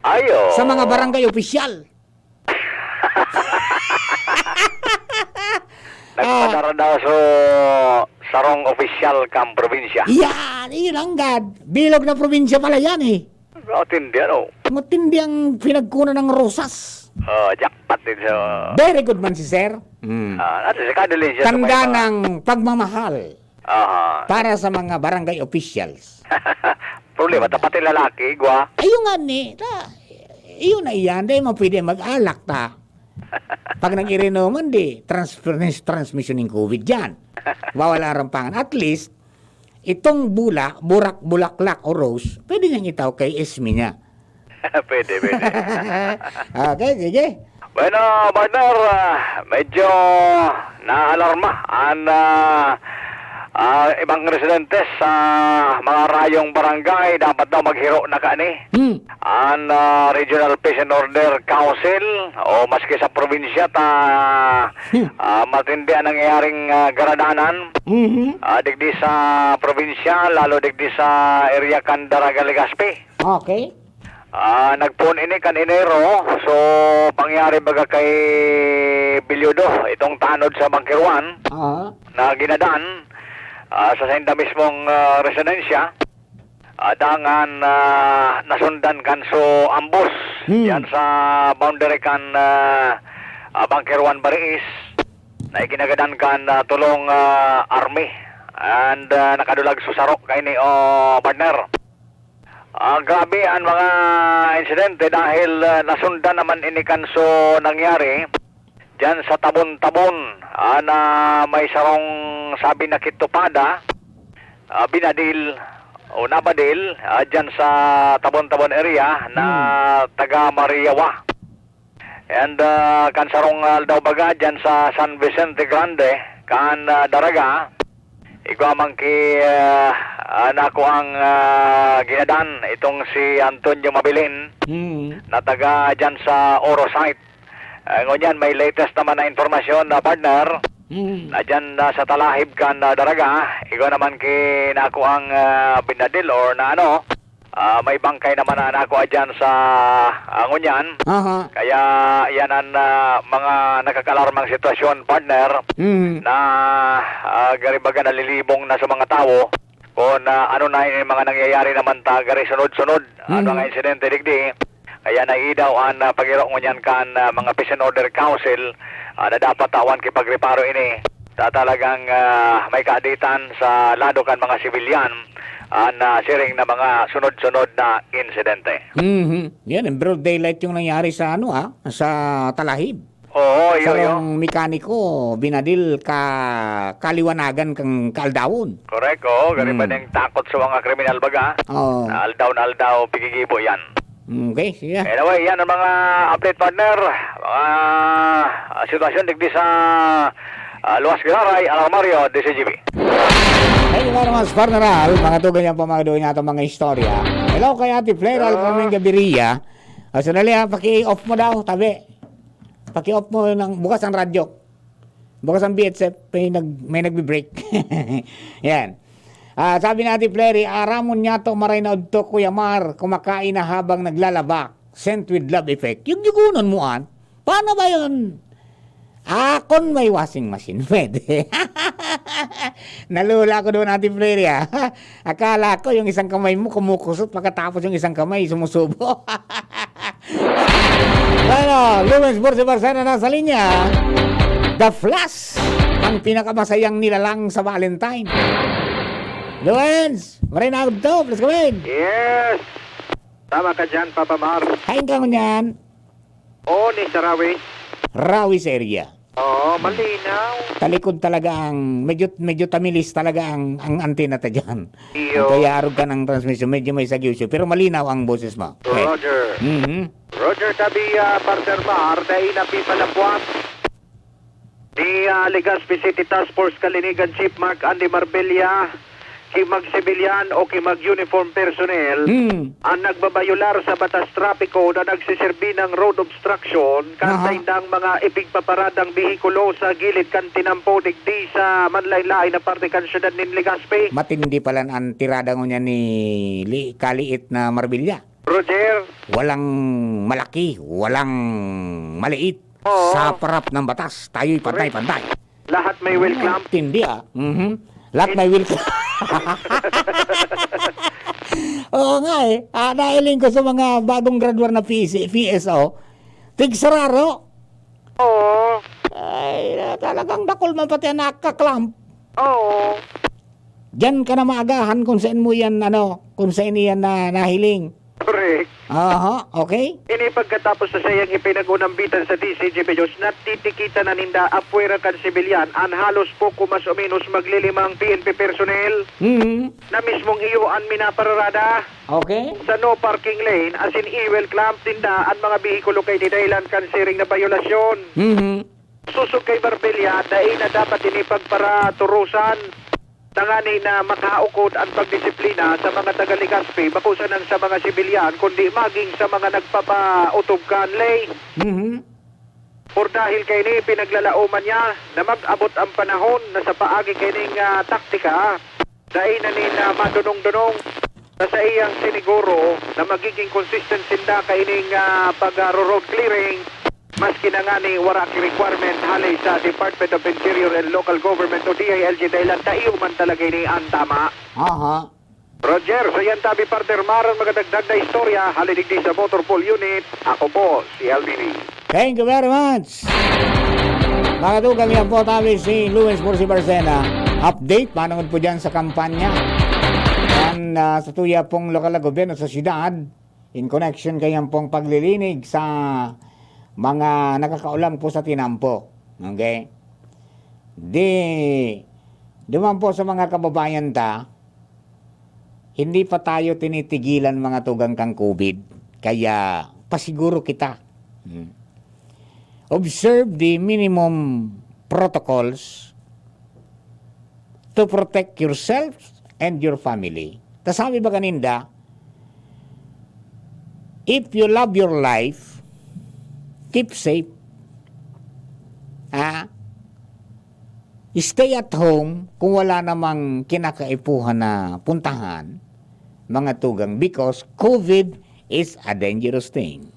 Ayo. sa mga barangay opisyal. Nagpadara daw sa sarong opisyal kang probinsya. Yan, iyon ang gad. Bilog na probinsya pala yan eh. Matindi, ano? Matindi ang pinagkunan ng rosas. Oh, jackpot din sa Very good man si sir. Mm. Ah, at least, kadali siya sa Tanda may mga ng pagmamahal Aha. para sa mga barangay officials. Problema, ta pati lalaki, igwa. Ayun nga ni, ta, iyon na iyan, dahil mo pwede mag-alak ta. Pag nag-irinuman, di, transfer-, transmission ng covid yan. Bawal ang rampangan. At least, itong bula, burak, bulaklak o rose, pwede niyang itaw kay Esme niya. Pwede, pwede. Okay, sige. Bueno, partner, ah, medyo naalarma ang, ah, ah, ibang residente sa mga rayong barangay. Dapat daw maghiro na kani. Hmm. Ang, ah, Regional Peace and Order Council o maski sa probinsya ta, Hmm. ah, matindi ang nangyayaring, ah, garadanan. Mhm. Ah, digdi sa probinsya, lalo digdi sa area kan Daraga, Legazpi. Okay. Ah, nagpoon ini kan Enero. So, pangyari baga kay Bilyodo, itong tanod sa Bangkirwan Ah. na ginadan. ah, sa sainda mismong, ah, residensya, ah, dangan, ah, nasundan kan so ambos Hmm. diyan sa boundary kan, ah, ah, Bunker One Bariis na iginagadan kan, ah, tulong, ah, army and, ah, nakadulag so saro kaini, o partner. Ah, grabe an mga insidente dahil, ah, nasundan naman ini kan so nangyari diyan sa Tabon-Tabon, ah, na may sarong sabi na kitupada, ah, binadil o nabadil, ah, diyan sa Tabon-Tabon area na Hmm. taga Mariawa. And, ah, kan sarong aldaw baga diyan sa San Vicente Grande, kan, ah, Daraga, igwa man ki, ah, ah, nakuang, ah, ginadan itong si Antonio Mabilin Mm. na taga diyan sa Oro site. Ah, ngunyan, may latest naman na impormasyon na partner Mm. na diyan na sa Talahib kan, ah, Daraga, igwa naman ki nakuang, ah, binadil or na ano, ah, may bangkay naman na nakua diyan sa, ah, ngunyan. Aha. Kaya yan ang, ah, mga nakakaalarmang sitwasyon, partner, Mm. na, ah, gari baga nalilibong na sa mga tawo kung, ah, ano na yung mga nangyayari naman ta gari sunod-sunod, ah, Mm. mga insidente digdi. Kaya naiidaw an, ah, pagiro ngunyan kan, ah, mga Peace and Order Council, ah, na dapat tawan ki pagreparo ini. Ta talagang, ah, may kaaditan sa lado kan mga sibilyan an, ah, siring na mga sunod-sunod na insidente. Mhm. Yan, in broad daylight yung nangyari sa ano, ah, sa Talahib. Oo, iyo, iyo. Sarong mekaniko, binadil ka kaliwanagan kan kaaldawon. Correct, oo. Gari ba Hmm. ning takot sa mga kriminal baga? Oo. Na aldaw na aldaw, pigigibo yan. Okay, sige. Anyway, yan ang mga update, partner. Mga, ah, sitwasyon digdi sa, ah, Luwas Giraray, Alarmario, D C G B. Hey, mga mas partner Al, mga tugang yan pa mga doon nga itong mga istorya. Hello kay Ate Flera, Hello. Alcalmin Gaviria. Ah, sandali ha, paki-off mo daw, tabi. Paki-off mo ng, bukas ang radyo. Bukas ang B H F, may nag-, may nagbe-break. Yan. Ah, sabi ni Ate Flery, "Aramon niya to, maray na udto, Kuya Mar, kumakain na habang naglalaba. Scent with love effect." Yung jugunon mo, an? Paano ba yun? Ah, kung may washing machine, pwede. Nalula ko doon, Ate Flery, ah. Akala ko yung isang kamay mo kumukusot, pagkatapos yung isang kamay sumusubo. Bueno, Lumens Borse Barcena nasa linya. The Flash, ang pinakamasayang nilalang sa Valentine. Lumens, maray na udto, please come in. Yes. Tama ka dyan, Papa Mar. Hain ka ngunyan? Oo, ni sa Rawis. Rawis area. Oo, malinaw. Talikod talaga ang, medyo, medyo tamilis talaga ang, ang antena ta dyan. Iyo. Ang kaya arog ka ng transmission, medyo may sagyusyo, pero malinaw ang boses mo. Okay. Roger. Mhm. Roger Tabia, partner Mar, dai na pipalapwat ni, ah, Legazpi City Task Force Kalinigan Chief Mark Andy Marbella, ki mag-sibilyan o ki mag-uniform personnel, Hmm. ang nagbabayolar sa batas trapiko na nagsiserbi ng road obstruction kan Aha. saindang mga ipigpaparadang behikulo sa gilid kan tinampo digdi sa manlaen-laen na parte kan siyudad nin Legazpi. Matindi pala an tirada ngunyan ni Li-, Kaliit na Marbella. Roger. Walang malaki, walang maliit. Oo. Sa harap ng batas, tayo'y pantay-pantay. Lahat may will clamp. Tindi, ah. Mhm. Lahat may will clamp. Oo nga, eh. Ah, nahiling ko sa mga bagong graduar na P S, P S O. Tigsararo. Oo. Ay, talagang dakul man pati ang nakaklamp. Oo. Diyan ka na maagahan kung saan mo yan, ano, kung saan yan na nahiling. Correct. Aha, okay. Ini pagkatapos sa sayang ipinag-unambitan sa D C G P News, natitikitan na ninda apwera kan sibilyan an halos poko mas o menos maglilimang P N P personnel Mhm. na mismong iyo an minapararada Okay. sa no parking lane, asin i-will clamp ninda an mga behikulo kay didahilan kan siring na bayolasyon. Mhm. Sosog kay Marbella, dai na dapat ini pagparaturosan. Tangani na makaukod an pagdisiplina sa mga taga Legazpi, bako sanang sa mga sibilyan, kundi maging sa mga nagpapautob kan ley. Mhm. Por dahil kaini, pinaglalaoman niya na mag-abot ang panahon na sa paagi kaining, ah, taktika, dai na nin, ah, madunong-dunong na sa iyang siniguro na magiging consistent sinda kaining, ah, pag, ah, road clearing. Maski na ngani wara ki requirement hale sa Department of Interior and Local Government o D I L G dahilan ta iyo man talaga ini an tama. Aha. Roger, sa yan tabi partner, maran magadagdag na istorya, hale digdi sa Motor Pool Unit, ako po si L B B. Thank you very much. Mga tugang, yan po tabi si Luis Bursi Barcena. Update, manungod po dyan sa kampanya. Yan, ah, sa tuya pong lokal na gobyerno sa syudad, in connection kayan pong paglilinig sa mga nakakaulang po sa tinampo. Okay? Di, duman po sa mga kababayan ta, hindi pa tayo tinitigilan mga tugang kang COVID. Kaya pasiguro kita. Hmm. Observe the minimum protocols to protect yourself and your family. Ta sabi ba kaninda, if you love your life, keep safe. Ha? Stay at home kung wala namang kinakaipuhan na puntahan, mga tugang, because COVID is a dangerous thing.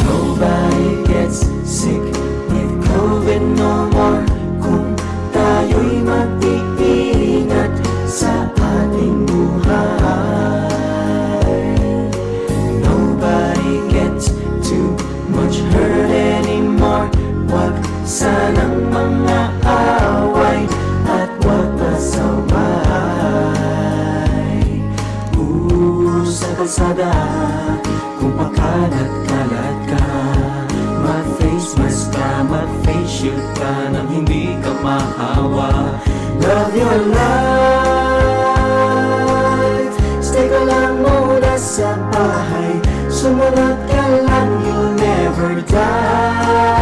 Nobody gets sick with COVID no more kung tayo'y mag-iingat sa ating buhay. Nobody gets too much hurt anymore. Wag sanang mga away at wag pasaway. Uus sa kalsada, kung pakalat-kalat ka, mag-face mask ka, mag-face shield ka nang hindi ka mahawa. Love your life, stay ka lang muna sa bahay, sumunod ka lang, you'll never die.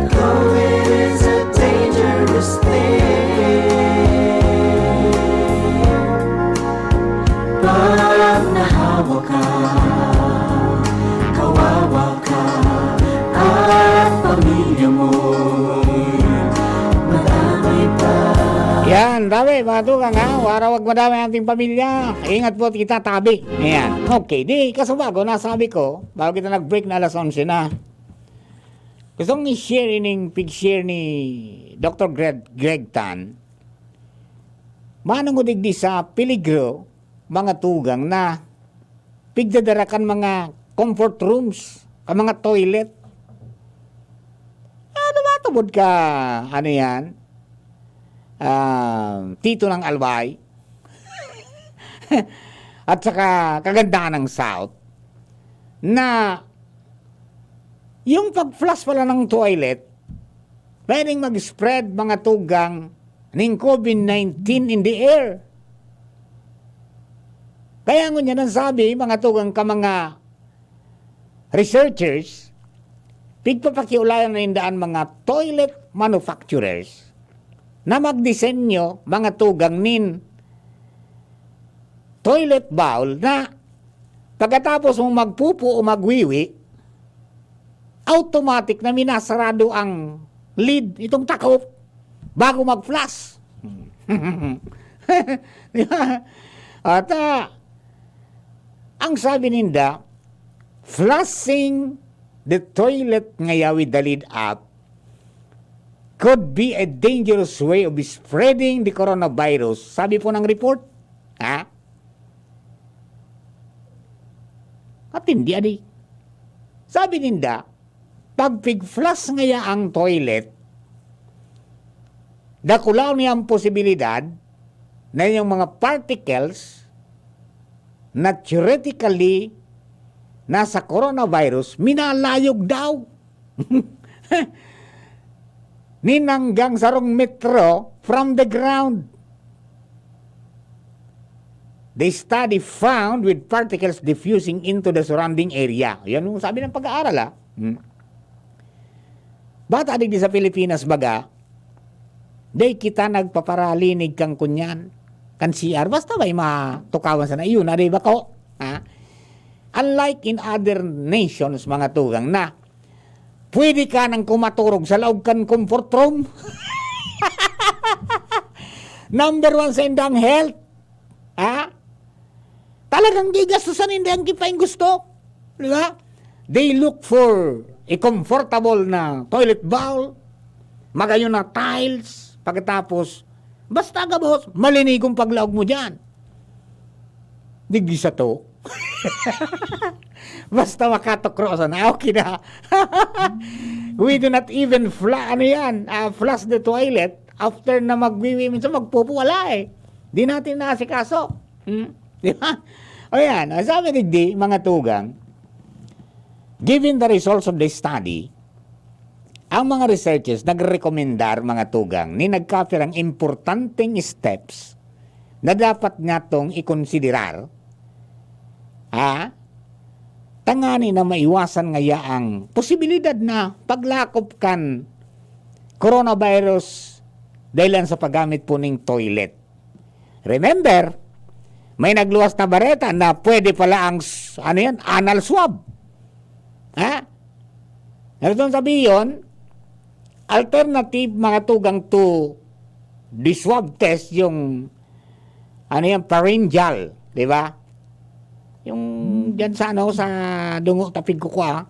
COVID is a dangerous thing. Pag nahawa ka, kawawa ka, at pamilya mo'y madamay pa. Yan, tabi, mga tugang, ha? Para wag madamay ang ating pamilya. Ingat po kita, tabi. Ayan. Okay, di, kasubago, nasabi ko, bago kita nag-break na alas onse na. Gusto kong i-share ining pig-share ni Doctor Greg, Greg Tan. Manungod digdi sa peligro, mga tugang, na pigdadara kan mga comfort rooms, kan mga toilet. Ano ba, tubod ka, ano yan? Ah, Tito ng Albay? At saka kagandahan ng South, na yung pag-flush pala ng toilet, pwedeng mag-spread, mga tugang, ning COVID nineteen in the air. Kaya ngunyan ang sabi, mga tugang, ka mga researchers, pigpapakiulayan na ninda an mga toilet manufacturers na magdisenyo, mga tugang, nin toilet bowl na pagkatapos mong magpupo o magwiwi, automatic na minasarado ang lid, itong takop, bago mag-flush. Di ba? At, ah, ang sabi ninda, flushing the toilet ngaya with the lid up could be a dangerous way of spreading the coronavirus, sabi po ng report. Ha? Matindi, adi. Sabi ninda, pag pig-flush ngaya ang toilet, dakulaw niya ang posibilidad na yung mga particles na theoretically nasa coronavirus, minalayog daw. Nin hanggang sarong metro from the ground. The study found with particles diffusing into the surrounding area. Yan ang sabi ng pag-aaral, ah. Hmm. Bata digdi sa Pilipinas, baga, dai kita nagpaparalinig kan kunyan, kan C R. Basta ba'y matukawan sana, iyon na, di ba ko? Ha? Unlike in other nations, mga tugang, na Pwede ka nang kumaturog sa laog kan comfort room. Number one sa indang health. Ha? Talagang gigastusan ninda ang kipaing gusto. Di ba? They look for a comfortable na toilet bowl, magayon na tiles, pagkatapos, basta gabos, malinigong paglaog mo dyan. Digdi sa to. Basta makatukro sa na, okay na. We do not even fla-, ano yan, ah, flush the toilet after na magwiwi. Minsan magpupo, wala eh. Di natin naasikaso. Hmm? Di ba? O yan, ang sabi digdi, mga tugang, given the results of the study, ang mga researchers nagrekomendar, mga tugang, ni nagkapirang importanteng steps na dapat niyatong ikonsiderar, ha? Tangani na maiwasan ngaya ang posibilidad na paglakop kan coronavirus dahilan sa paggamit po ning toilet. Remember, may nagluwas na bareta na pwede pala ang s-, ano yan, anal swab. Ha? Ganitong sabihin, alternative, mga tugang, to the swab test, yung, ano yan, pharyngeal, di ba? Yung dyan sa, ano, sa dungo, tapig kuko, ah.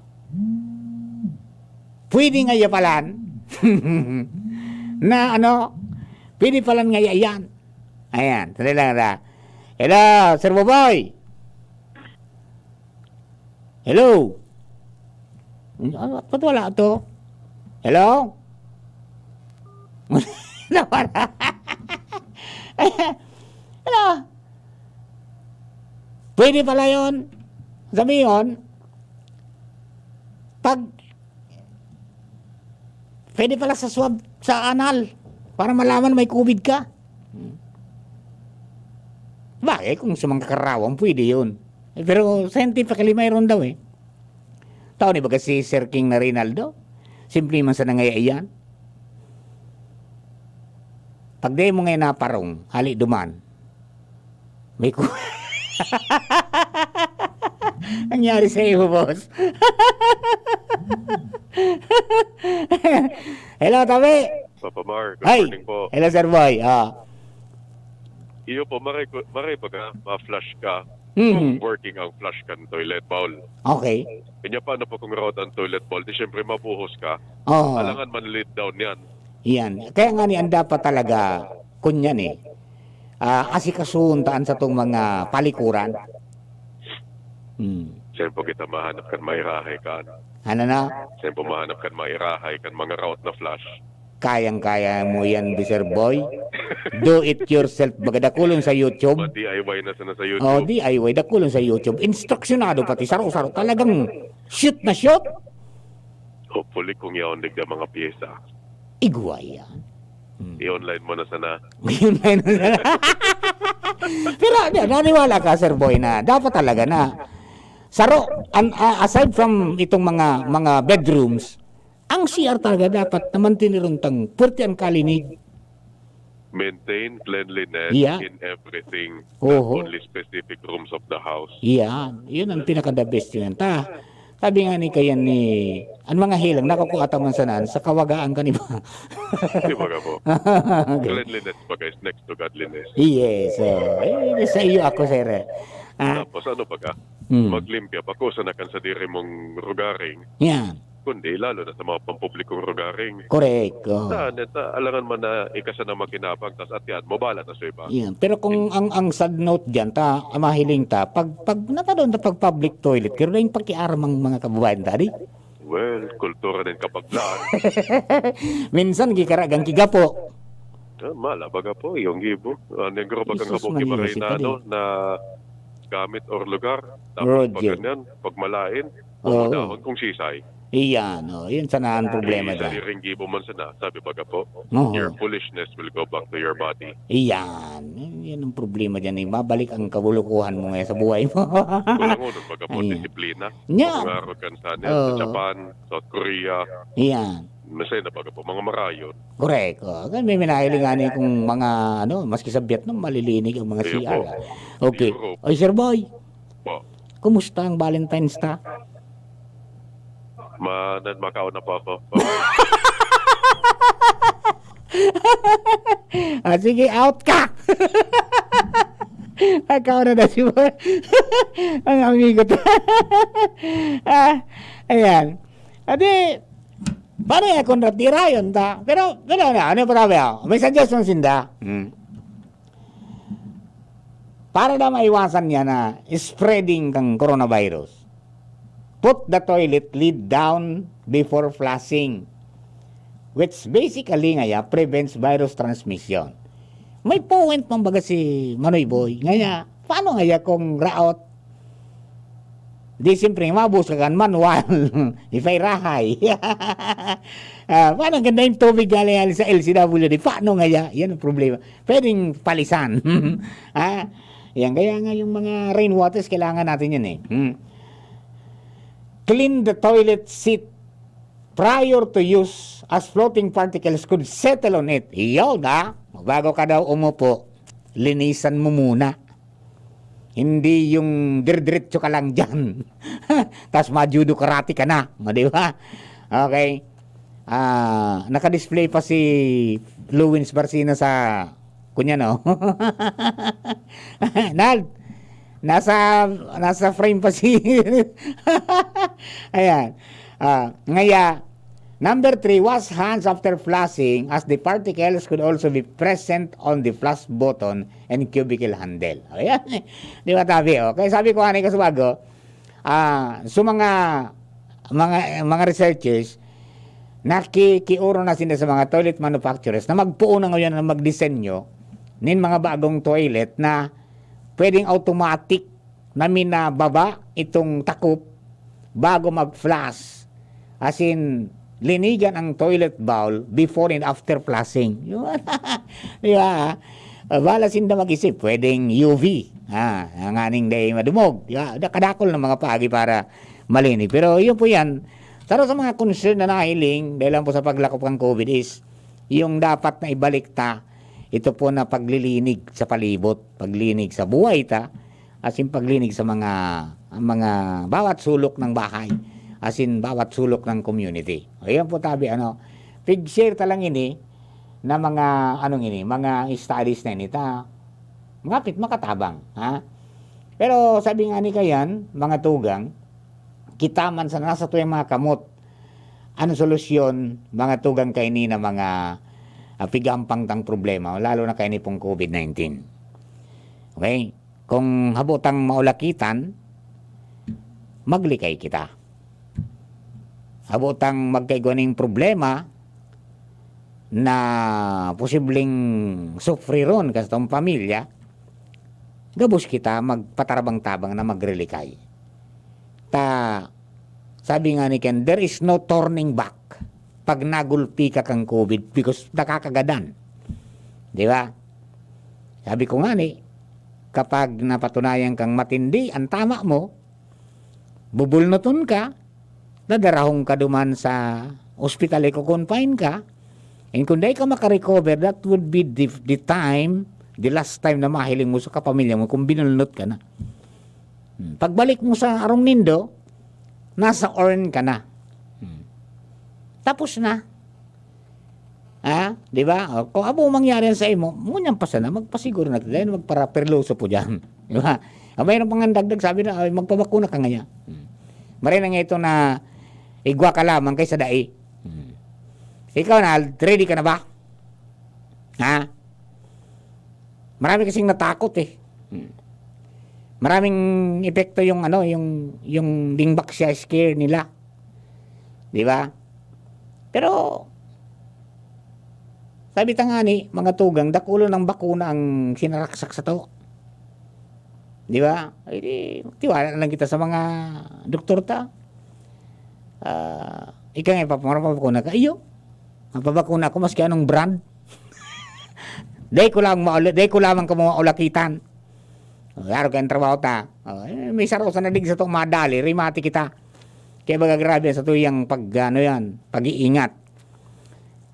Pwede nga yapalan na, ano, pwede palan nga yan. Ayan, sandali lang, ha. Hello, Sir Boboy. Hello. Ah, ba't wala to? Hello? Nawala. Hello? Pwede pala yun. Sabi yun, pag, pwede pala sa swab, sa anal, para malaman may covid ka. Bagay, kung sa mga karawan, pwede yun. Eh, pero scientifically, mayroon daw eh. Tao ni baga si Sir King na Rinaldo? Simple man sa nangayaiyan. Pag di mo ngayon naparong, hali duman. May ku-, nangyari sa iyo, boss. Hello, tabi. Papa Mar, good Hi. morning po. Hello, Sir Boy. Ah. Iyo po, maray, ko- maray baga, ma-flush ka. Mhm. Kung working ang flush kan toilet bowl. Okay. Kanya paano po kung raot ang toilet bowl? Di syempre mabuhos ka. Oo. Alangan man-lead down yan. Yan. Kaya nga ni, ang dapat talaga, kunyan eh, ah, asikasuhon taan sa tong mga palikuran. Hmm. Saan po kita mahanap kan mairahay kan? Ano na? Saan po mahanap kan mairahay kan mga raot na flush? Kayang-kaya mo yan, Sir Boy. Do it yourself. Baga dakulon sa YouTube. Ma-D I Y na sana sa YouTube. Oh, D I Y. Dakulon sa YouTube. Instruksyonado pati saro-saro. Talagang shoot na shoot. Hopefully, kung yaon digda mga pyesa. Igwa yan. Hmm. I-online mo na sana. I-online mo na sana. Pero, di, naniwala ka, Sir Boy, na dapat talaga na saro, an-, a-, aside from itong mga, mga bedrooms, ang C R talaga dapat na mantineron tang puwerte ang kalinig. Maintain cleanliness Yeah. in everything, Oho. not only specific rooms of the house. Yan. Yun ang pinaka-the best yun. Ta, sabi nga ni kayan ni, ang mga healing, nakukuha ta man sanan, sa kawagaan ka ni ba? Di ba ka po? Okay. Cleanliness pa, guys, next to godliness. Yes. So, eh, sa iyo ako, sir. Ah. Tapos ano pa ka? Hmm. Maglimpya, pakusa na kan sa diri mong rugaring. Yan. Kundi lalo na sa mga pampublikong rugaring. Correct, oo. Ta, neta, alangan man na ika sana makinabang, tas atian mo, bahala na sa iba. Yan. Pero kung In- ang, ang sad note dyan, ta, ang mahiling ta, pag, pag natadon ta pag public toilet, pero na yung pakiaram ang mga kababayan ta, di? Well, kultura din kapag daan. Minsan, gikaragang kigapo. Ah, mala, baga po, yung gibo. Ah, negro bagang Jesus, habo, Maria, kibaray si na, Kadi. ano, na gamit or lugar. Tapos Roger. pag ganyan, pag malain, Oo. Pumudahon kung sisay. Iyan, oh, yun sana ang problema Di dyan. Sariring gibo man sana, sabi baga po, Oo. your foolishness will go back to your body. Iyan. Yan ang problema dyan, eh. Babalik ang kabulukuhan mo ngayon sa buhay mo. Kulang uno, baga po, Ayan. disiplina. Nya. Mga arogan sana, sa Oo. Japan, South Korea. Iyan. Masaya na baga po, mga marayon. Correct. Oh, kaya may minahiling nga niya kung mga, ano, maski sa Vietnam, malilinig ang mga Ayun C R, po. ah. Okay. Europe. Oy, Sir Boy. Po. Kumusta ang Valentine's ta? Ma, nan makaon na po ako. Ah, sige, out ka! Nagkauna na si Boy. Ang amigo to. Ah, ayan. Adi, paano yan, Conrad? Tirayon ta. Pero, pero na, ano pa sabi ako? May suggestion sinda. Hmm. Para daw maiwasan niya na spreading kang coronavirus, put the toilet lid down before flushing, which basically ngaya prevents virus transmission. May point man baga si Manoy Boy. Ngaya, paano ngaya kung raot? Di siyempre, mabos ka kan manual. Ipay rahay. Ah, paano ganda yung tubig galing sa L C W D? Paano ngaya? Yan ang problema. Pwedeng palisan. Ah, yan. Kaya nga yung mga rainwaters, kailangan natin yan eh. Hmm. Clean the toilet seat prior to use, as floating particles could settle on it. Iyon, ha? Bago ka daw umupo, linisan mo muna. Hindi yung dire-diretso ka lang dyan. Tas majudo karate ka na. O, di ba? Okay. Ah, naka-display pa si Luwins Barcina sa, kunya, no? Nal, nasa, nasa frame pa si, ayan. Ah, ngaya, number three, wash hands after flushing, as the particles could also be present on the flush button and cubicle handle. Ayan. Di ba, tabi? Okay, sabi ko, anay ka subago, ah, so mga, mga, mga researchers, nakikiuro na sila sa mga toilet manufacturers na magpuo na ngayon na magdisenyo nin mga bagong toilet na pwedeng automatic na minababa itong takop bago mag-flush. As in, linigan ang toilet bowl before and after flushing. Di ba? Bala sinda mag-isip, pwedeng U V. Ah, nganing day madumog. Di ba? Da-, kadakol ng mga paagi para malinig. Pero yun po yan. Saro sa mga concern na nahiling, dahil lang po sa paglakop ng COVID is, yung dapat na ibalik ta, ito po na paglilinig sa palibot, paglinig sa buhay ta, as in paglinig sa mga, mga bawat sulok ng bahay, as in bawat sulok ng community. Ayan po tabi, ano, pig-share ta lang ini na mga, anong ini, mga studies na ini ta, mapit makatabang, ha? Pero sabi nga ni Kayan, mga tugang, kita man sa nasa tuyang mga kamot, ano solusyon, mga tugang kaini na mga, ah, pigampang tang problema, lalo na kaini pong COVID nineteen. Okay? Kung habo tang maulakitan, maglikay kita. Habo tang magkaigwa ning problema na posibleng sufriron kan satong pamilya, gabos kita magpatarabang-tabang na magrilikay. Ta, sabi nga ni Ken, "There is no turning back pag nagulpi ka kan COVID because nakakagadan." Di ba? Sabi ko nga ni, kapag napatunayan kang matindi ang tama mo, bubulnuton ka, dadarahon ka duman sa ospital, iko-confine ka, and kung dai ka makarecover, that would be the, the time, the last time na mahiling mo sa kapamilya mo kung binulnot ka na. Hmm. Pagbalik mo sa arong nindo, nasa urn ka na. Hmm. Tapos na. Ha? Di ba? O, kung abo mangyari yan sa imo, ngunyan pa sana, magpasiguro na, dahil magparaperloso po dyan. Di ba? Ang mayroon pang dagdag, sabi na, "Ay, magpabakuna ka ngaya." Hmm. Maray na nga ito na igwa ka lamang kaysa dai. Hmm. Ikaw na, ready ka na ba? Ha? Marami kasing natakot eh. Hmm. Maraming epekto yung ano, yung, yung ding bakya scare nila. Di ba? Pero, sabi ta nga ni, mga tugang, dakulon ng bakuna ang sinaraksak sa to. Di ba? Ay, di, tiwala na lang kita sa mga doktor ta. Ah, ika nga, ipapamara pa bakuna ka. Iyo, ang pabakuna ko, maski anong brand. Dai ko lang mauli-, dai ko lamang kamo maulakitan. Klaro kayong trabaho ta. Oh, eh, may saro sa nadig sa tong madali, rimati kita. Kaya baga grabe sa tuyang pag, ano yan, pag-iingat.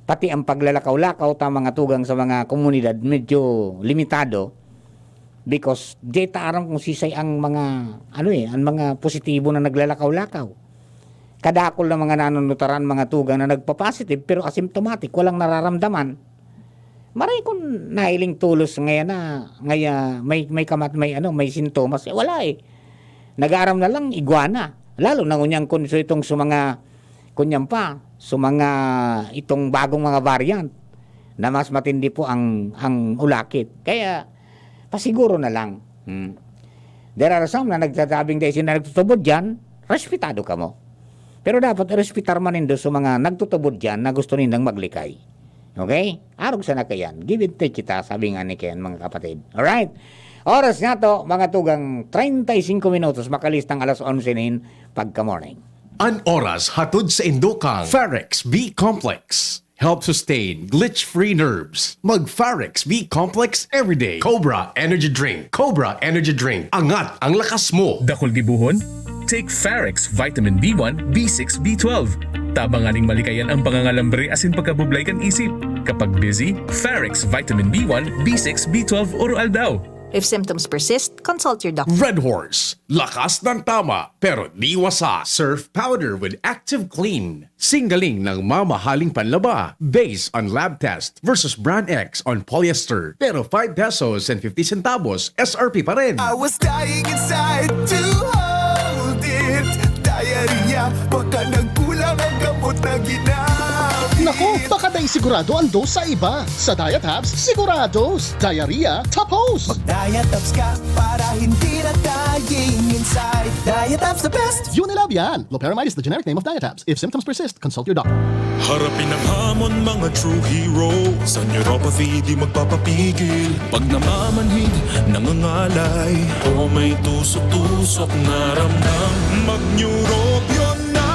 Pati ang paglalakaw-lakaw ta mga tugang sa mga komunidad, medyo limitado. Because di ta aram kung sisay ang mga, ano eh, ang mga positibo na naglalakaw-lakaw. kadakul na mga nanunutaran, mga tugang na nagpa-positive pero asymptomatic, walang nararamdaman. Maray kun nahiling tolos ngaya na, ngaya may, may kamat-, may ano, may sintomas, eh, wala eh. Nag-aaram na lang, igwa na. Lalo na ngunyan kun so itong sa mga, kunyan pa, sa mga itong bagong mga variant na mas matindi po ang, ang ulakit. Kaya, pasiguro na lang. Hmm. There are some na nagsasabing dahil sila nagtutubod dyan, respetado ka mo. Pero dapat irespetar man nindo sa mga nagtutubod dyan na gusto nindang maglikay. Okay? Arog sana kayan. Give and take kita, sabi nga ni Ken, mga kapatid. Alright? Oras nga to, mga tugang treinta y cinco minutos, makalistang alas onse nin pagka-morning. An oras hatod sa indokang Farex B Complex. Help sustain glitch-free nerves. Mag Farex B Complex everyday. Cobra Energy Drink. Cobra Energy Drink. Angat ang lakas mo. Dakul gibohon? Take Farex Vitamin B one, B six, B twelve. Tabang nganing malikayan ang pangangalambre asin pagkabublay kan isip. Kapag busy, Farex Vitamin B one, B six, B twelve oro-aldaw. If symptoms persist, consult your doctor. Red Horse. Lakas ng tama, pero di wasa. Surf powder with Active Clean. Singgaling ng mamahaling panlaba. Based on lab test versus brand X on polyester. Pero five pesos and fifty centavos S R P pa rin. I was dying inside to hold it. Diarrhea, baka nagkulang ang gamot na ginamit. Naku, baka dai sigurado ang dose sa iba. Sa Diatabs, sigurados. Diarrhea, tapos. Mag-Diatabs ka para hindi na dying inside. Diatabs the best! Unilab yan! Loperamide is the generic name of Diatabs. If symptoms persist, consult your doctor. Harapin ang hamon, mga true hero. Sa neuropathy, di magpapapigil. Pag namamanhid, nangangalay, o may tusok-tusok na ramdam, mag-Neurobion na!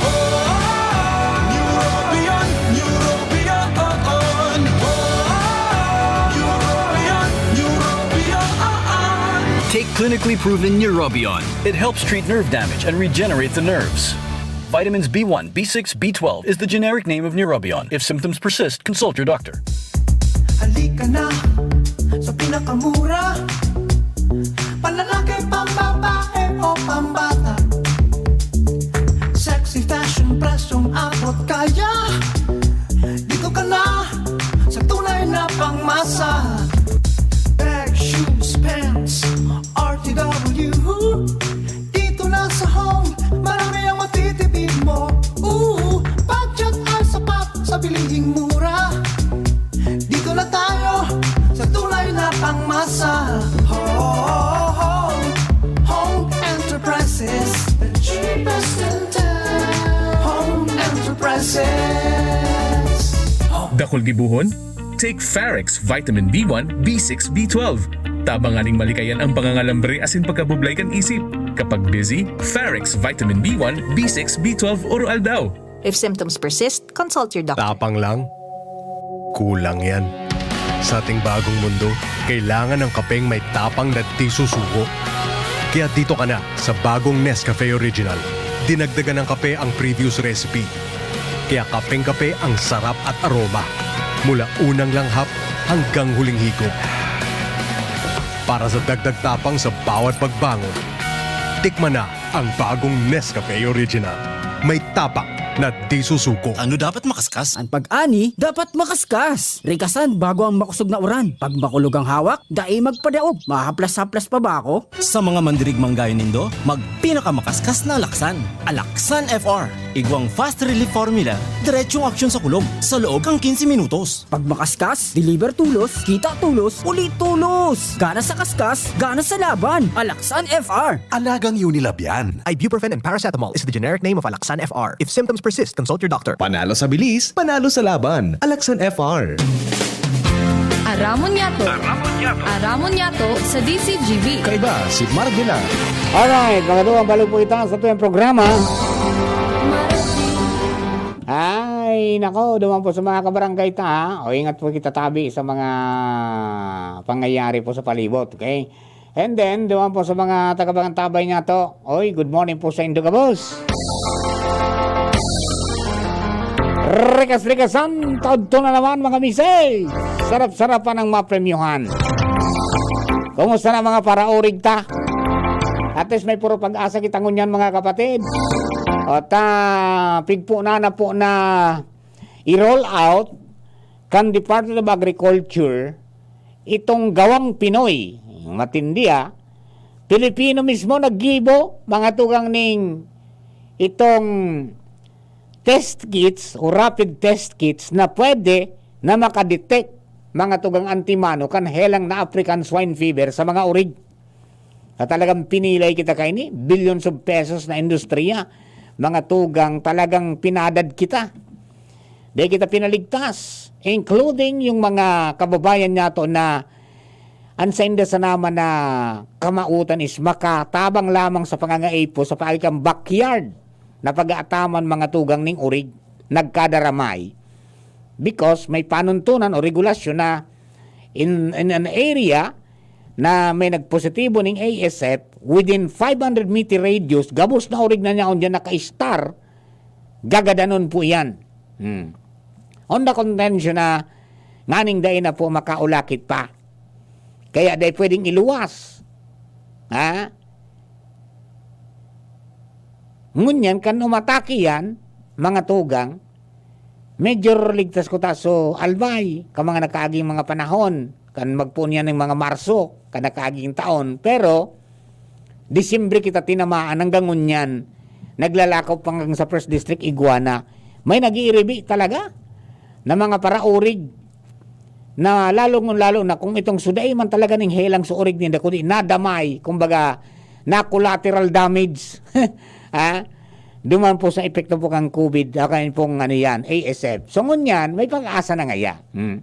Oh, oh, oh. Neurobion, Neurobion, oh, oh. Oh, oh, oh. Neurobion, Neurobion, oh, oh. Take clinically proven Neurobion. It helps treat nerve damage and regenerate the nerves. Vitamins B one, B six, B twelve is the generic name of Neurobion. If symptoms persist, consult your doctor. Halika na sa pinakamura. Panlalaki, pambabae o pambata. Sexy fashion, presyong abot kaya. Dito ka na sa tunay na pangmasa. Bag, shoes, pants, R T W. Dito na sa Home, marami ang matitipid mo. Oo, budget ay sapat sa bilhing mura. Dito na tayo sa tunay na pangmasa. Home, Home Enterprises, the cheapest in town. Home Enterprises. Dakul gibohon? Take Farex Vitamin B one, B six, B twelve. Tabang nganing malikayan ang pangangalambre asin pagkabublay kan isip. Kapag busy, Farex Vitamin B one, B six, B twelve oro-aldaw. If symptoms persist, consult your doctor. Tapang lang, kulang yan. Sa ating bagong mundo, kailangan ng kapeng may tapang na di susuko. Kaya dito ka na sa bagong Nescafe Original. Dinagdagan ng kape ang previous recipe. Kaya kapeng-kape ang sarap at aroma, mula unang langhap hanggang huling higop. Para sa dagdag tapang sa bawat pagbangon, tikman na ang bagong Nescafe Original. May tapang na di susuko. Ano dapat makaskas? An pag-ani dapat makaskas. Rikasan bago ang makosog na uran. Pag makulog ang hawak, dai magpadaog. Mahaplas-haplas pa ba ako? Sa mga mandirigmang gaya nindo, magpinakamakaskas na Alaksan. Alaksan F R. Igwang fast relief formula, diretsong aksyon sa kulog, sa loob kan quince minutos. Pag makaskas, deliver tolos, kita tolos, uli tolos! Gana sa kaskas, gana sa laban! Alaksan F R! Alagang Unilab yan. Ibuprofen and paracetamol is the generic name of Alaxan F R. If symptoms persist, consult your doctor. Panalo sa bilis, panalo sa laban. Alaxan F R. Aramon Yato. Aramon Yato. Aramon Yato sa D C G B. Kaiba si Mark Villar. Alright, mga duwang balik po kita sa tuyang programa. Ay, nako, duman po sa mga kabarangay ta, ha? O, ingat po kita tabi sa mga pangyayari po sa palibot, okay? And then, duman po sa mga taga-Bangantabay nga to. Oy, good morning po sa indo gabos. Rikas-rikasan, tadto na naman, mga misis. Sarap-sarapan ang mapremyohan. Kumusta na mga paraorig ta? At least may puro pag-asa kita ngunyan, mga kapatid. O ta, pigpo na na po na i-roll out kan Department of Agriculture itong gawang Pinoy. Matindi, ah. Pilipino mismo naggibo, mga tugang, ning itong test kits o rapid test kits na pwede na makadetect, mga tugang, antimano kan helang na African swine fever sa mga orig. Na talagang pinilay kita kaini, billions of pesos na industriya, mga tugang, talagang pinadad kita. Di kita pinaligtas, including yung mga kababayan nato na an sainda sana man na kamautan is makatabang lamang sa pangangaipo sa paagi kan backyard na pag-aataman, mga tugang, ning orig, nagkadaramay. Because may panuntunan o regulasyon na in, in an area na may nagpositibo ning A S F, within five hundred meter radius, gabos na orig na niya diyan naka-star, gagadanon po iyan. Hmm. On the contention na nganing dai na po makaulakit pa. Kaya dai pwedeng iluwas. Ha? Ngunyan, kan umatake yan, mga tugang, medyo ligtas ko ta. So, albay, ka mga nakaaging mga panahon, kan magpoon yan ng mga Marso, kan nakaaging taon. Pero, Disyembre kita tinamaan, hanggang ngunyan, naglalakaw pa hanggang sa First District, Iguana. May nag-iiribi talaga na mga paraurig na lalong-lalo na kung itong sudai man talaga ning helang sa orig ninda, kundi nadamay, kumbaga, na collateral damage. Ha? Duman po sa epekto po kang COVID, ah, kain pong ano yan, A S F. So, ngunyan, may pag-asa na ngaya. Hmm.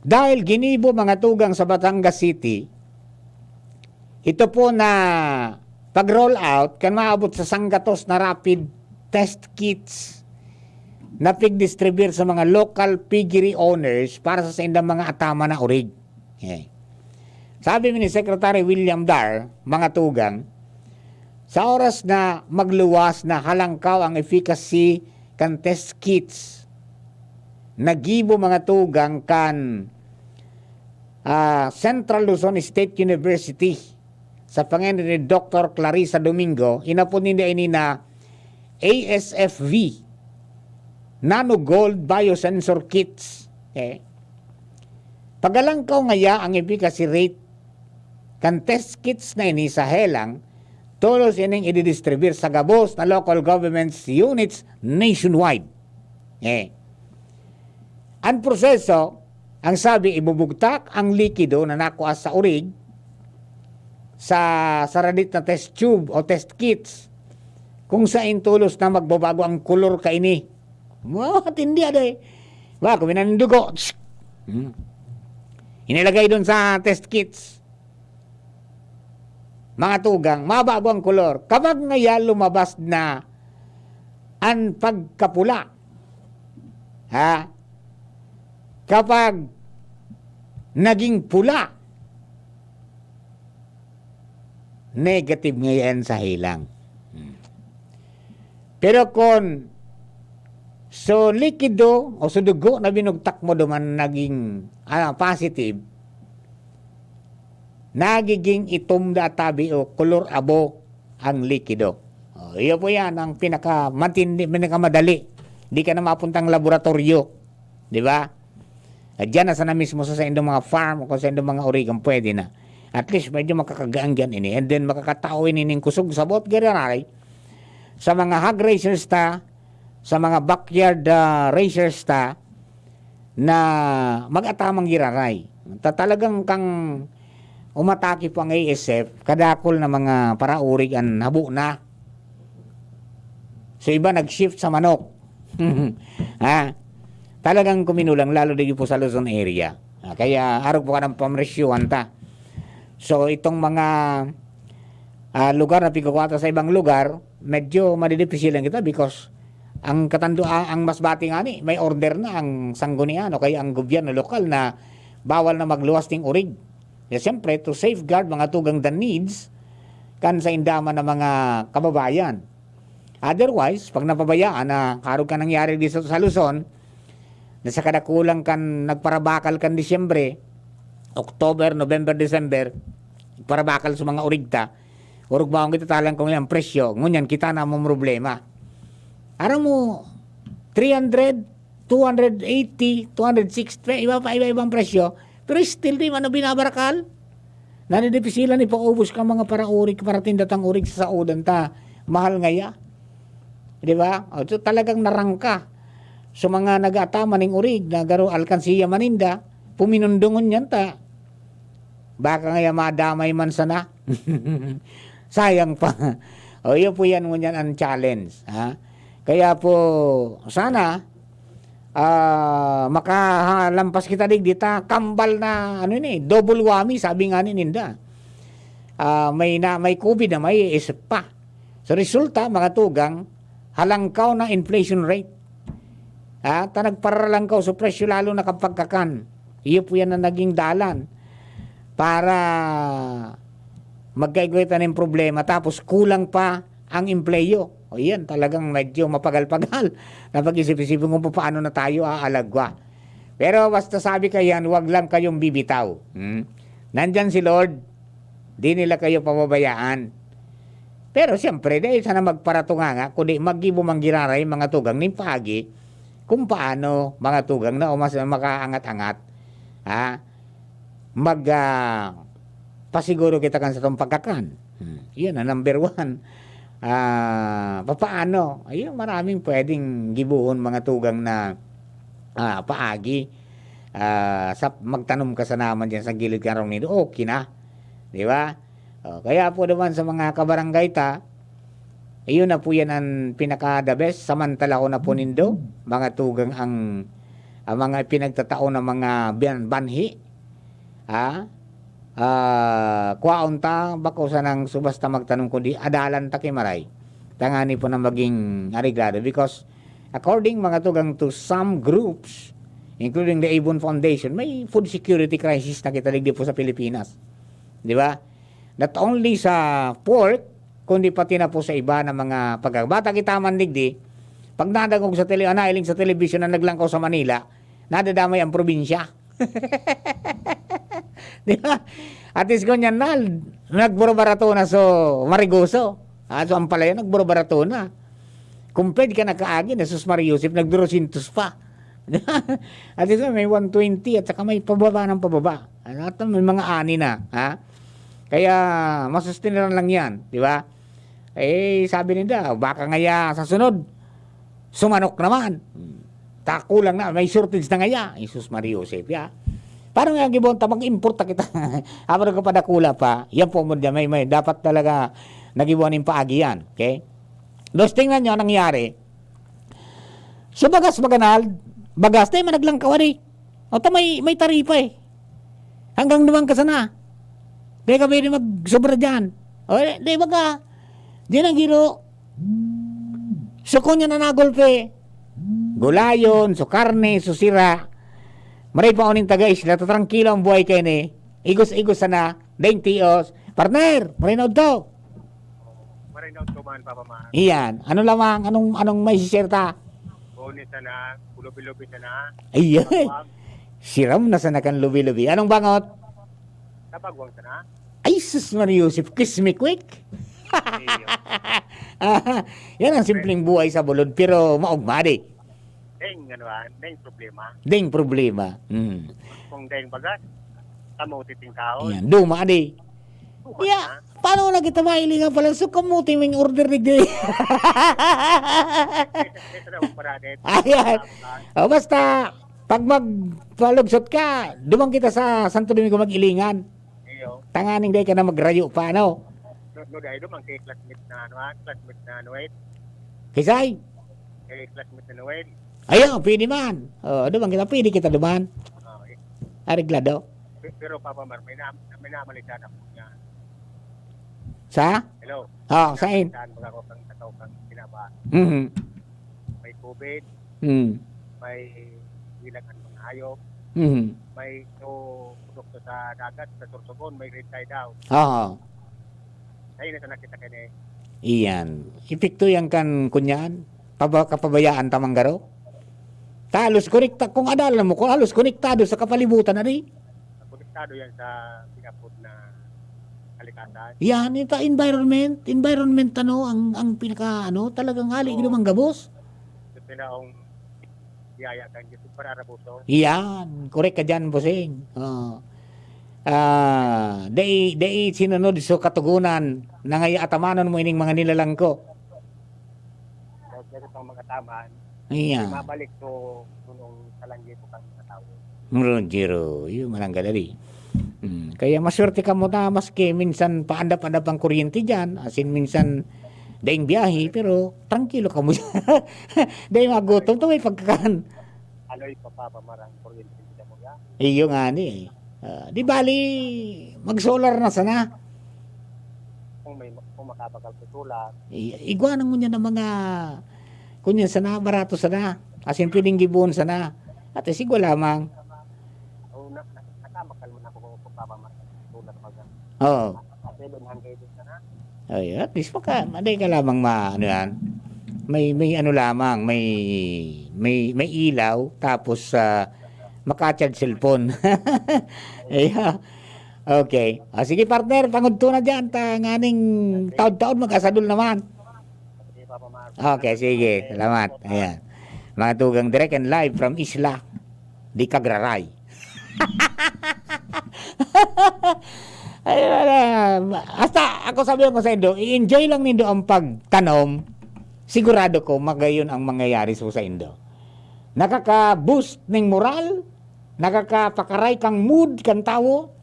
Dahil ginibo, mga tugang, sa Batangas City, ito po na pag-roll out kan maabot sa sanggatos na rapid test kits na pigdistribute sa mga local piggery owners para sa saindang mga ataman na orig. Okay. Sabi ni Secretary William Dar, mga tugang, sa oras na magluwas na halangkaw ang efficacy kan test kits, nagibo, mga tugang, kan, ah, Central Luzon State University sa pangenot ni Doctor Clarissa Domingo, inapod ninda ini na A S F V, Nano Gold Biosensor Kits. Okay. Pagalangkaw ngaya ang efficacy rate kan test kits na ini sa helang, tolos ining ididistribir sa gabos na local governments units nationwide. Eh, ang proseso, ang sabi, ibubugtak ang likido na nakua sa orig sa saradit na test tube o test kits, kung sain tolos na magbabago ang kolor kaini. Wow, tindi, aday. Ba, kuminan dugo. Hmm. Inilagay doon sa test kits. Mga tugang, mabago ang kolor. Kapag ngaya lumabas na ang pagkapula, ha? Kapag naging pula, negative ngayon sa helang. Hmm. Pero kung so likido o so dugo na binugtak mo duman naging, ah, positive, nagiging itom da tabi o kolor abo ang likido. Oh, iyo po yan ang pinakamatindi, pinakamadali. Di ka na mapuntang laboratoryo. Di ba? At dyan na sana mismo sa saindong mga farm o kung saindong mga origan, pwede na. At least, medyo makakagaan dyan ini. And then, makakatao ini ning kusog sabot, giraray, sa mga hog raisers ta, sa mga backyard, ah, raisers ta, na mag-atamang giraray. Ta-, talagang kang umatake po ang A S F, kadakol na mga paraurig an habo na. So, iba nag-shift sa manok. Ha? Talagang kuminulang, lalo dito po sa Luzon area. Ah, kaya arog po ka ng pamresyuhan ta. So, itong mga, ah, lugar na pigkukuha ta sa ibang lugar, medyo madidipisilan kita because ang katando-, ang, ang mas bati nga ni, may order na ang sanggunian o kaya ang gobyerno lokal na bawal na magluwas ning orig. Ya, siyempre, to safeguard mga tugang the needs kan sa indaman ng mga kababayan. Otherwise, pag napabayaan na karog ka nangyari dito sa Luzon, na sa kadakulang kan nagparabakal kan Disyembre, October, November, December, parabakal sa mga origta, Orog baon kita talang kung ilang presyo, ngunyan kita na mong problema. Aram mo, three hundred, two hundred eighty, two hundred sixty, iba pa, iba-ibang presyo. Pero still, di man na binabarakal. Nanidipisilan ni paubos ka mga paraurig, paratinda tang urig sa saodan ta. Mahal ngaya. Di ba? O, so, talagang narangka. So, mga nag-aataman ning urig na garo alkansiya maninda, puminundungon yan ta. Baka ngaya madamay man sana. Sayang pa. O, iyo po yan, ngunyan ang challenge, ha? Kaya po, sana, ah, makalampas kita digdi ta kambal na, ano ni, double whammy, sabi nga ni ninda. Ah, may na, may COVID na may isip pa. So, resulta, mga tugang, halangkaw na inflation rate. Ha? Ta nagparalangkaw sa presyo, lalo na kan pagkakan. Iyo po yan ang naging dalan para magkaigwa kita ng problema. Tapos kulang pa ang empleyo. O yan, talagang medyo mapagal-pagal na pag-isip-isipin kung paano na tayo aalagwa. Pero basta sabi ka yan, wag lang kayong bibitaw. Hmm? Nandyan si Lord, di nila kayo pababayaan. Pero siyempre, dai sana magparatunganga, kundi maggibo man giraray mga tugang nin paagi, kung paano mga tugang na o mas makaangat-angat, ha? Mag, ah, pasiguro kita kan satong pagkakan. Hmm, iyan ang number one. Ah, papaano? Ayun, maraming pwedeng gibohon mga tugang na, ah, paagi. Ah, sa magtanom ka sa naman diyan sa gilid kan harong nindo, okay na. Di ba? O, kaya po naman sa mga kabarangay ta, iyon na po yan ang pinaka the best. Samantala ko na po nindo, mga tugang ang, ang mga pinagtatao ng mga ban-, banhi. Ha? Ah, kwaon ta, bako sanang subasta magtanom, kundi adalan ta ki maray. Tangani po na maging areglado. Because, according mga tugang to some groups, including the Avon Foundation, may food security crisis na kita digdi po sa Pilipinas. Di ba? Not only sa pork, kundi pati na po sa iba na mga pagkain. Bata kita man digdi, pag nadangog sa tele-, ah, nailing sa telebisyon na naglangkaw sa Manila, nadadamay ang probinsya. Di ba? At least ngunyan na, nagburo-barato na so Marigoso. Ah, so ampalaya, nagburo-barato na. Compared kan nakaagi na, sus Maria Joseph, nagdorosintos pa. At least may one twenty at saka may pababa ng pababa. Ano, at may mga ani na, ha? Kaya masustenan lang yan, di ba? Eh, sabi ninda, baka ngaya sa sunod, sumanok naman. Hmm. Ta kulang na, may shortage na ngaya. Jesus Maria Joseph, ya. Parang nga gibon ta, mag-import ta kita. Habang nagpapadakula pa, yan po mo dyan, may, may, dapat talaga nagibuan yung paagi yan. Okay? Dos, tingnan nyo ang nangyari. Sa bagas, baganal, bagas, tayo managlangkaw, ari. O ta may, may taripa eh. Hanggang naman ka sana. Di ka pwede magsobra dyan. O, di, di baga. Di na giro. So, kung yan na nagulpe, gulayon, so karne, so sira, maray pa uning taga-isla, ta trangkilo ang buhay kayo ni, igos-igos sana, daing tios, partner, maray na udto. Maray na udto man, Papa Man. Iyan, ano lamang, anong, anong may share ta? Boni sana, lubi-lubi sana. Ayan. Pagwang. Siram na sana kan lubi-lubi. Anong bangot? Sa Pagwang sana. Ay, sus, Maria Joseph, kiss me quick. Iyo. Ah, yan ang simpleng buhay sa bulod, pero maugma, di. Deng, ano, ah, deng problema. Deng problema. Mm. Kung deng bagas, kamote ting taon. Yan, duma, di. Duma Ya, na. Paano na kita mailingan pala? So, kamote may order ni Gay. Ito, ito na, parade. Ayan. Tama. O, basta, pag magpalugsot ka, duman kita sa Santo Domingo mag-ilingan. Iyo. Tanganing dai ka na magrayo pa, ano? No, no, dai, duman kay classmate na, ano, ah, classmate na, ano, eh. Kisay? Kay classmate na Noel. Ayo, pwede man. O, duman kita, pwede kita duman. Ah, eh. Areglado. Pe-, pero, Papa Mar, may na-, may namalitan ako niya. Sa? Hello? O, sain? Saan baga ako kang tataw kang kinaba? Mhm. May COVID, Mm. may bilang ang mga hayop, Mhm. may so, produkto sa dagat, sa Sorsogon, may red tide daw. Oo. Ay, nasa nakita ka na eh. Iyan. Epekto yan kan, kunyan, paba-, kapabayaan ta man garo. Ta halos konekta-, kung adalan mo, kung halos konektado sa kapalibutan, ano eh? Konektado yan sa pinapod na Kalikasan. Yan, ito, environment. Environment, ano, ang, ang pinaka, ano, talagang hali Oo. naman gabos. Ito na ang biyaya kan Diyos para arabuso. Yan, correct ka dyan, bossing. Oh. Ah, dai, dai sinunod so katugunan na ngaya atamanon mo ining mga nilalang ko. Dahil sa itong mga taman, Ayan. Mabalik to punong salanggi po kami sa tao. Rogero, yun man ang gadali. Hmm. Kaya maswerte ka mo na maski minsan paandap-andap ang kuryente dyan, as in minsan daing biyahe, pero trangkilo ka mo dyan. Dahil magutom to may pagkakan. Aloy pa papamarang kuryente dito mo yan. Iyo nga ni eh. Ah, di bali, mag-solar na sana. Kung may kung makabakal sa solar, I- igwanan mo niya ng mga kunyan sana, barato sana. As in, pwedeng gibuon sana. At sigwa lamang. o na, na, nakamakal mo na ako kung papamarang solar pag Oo. Seven hundred sana. Ay, at least maka, maday ka lamang ma, ano yan. May, may ano lamang, may, may, may ilaw, tapos ah, maka-charge cellphone. Ayan. Okay. Ah, sige partner, pangudto na dyan. Ta, nganing taod-taod mag-asadol naman. Sige, Papa Mar. Okay, sige. Salamat. Ayan. Mga tugang direct and live from Isla de Cagraray. Ay, wala. Hasta ako sabi ko sa indo, i-enjoy lang nindo ang pagtanom. Sigurado ko, magayon ang mangyayari sa, sa indo. Nakaka-boost ng moral, nakakapakaray kang mood kan tawo,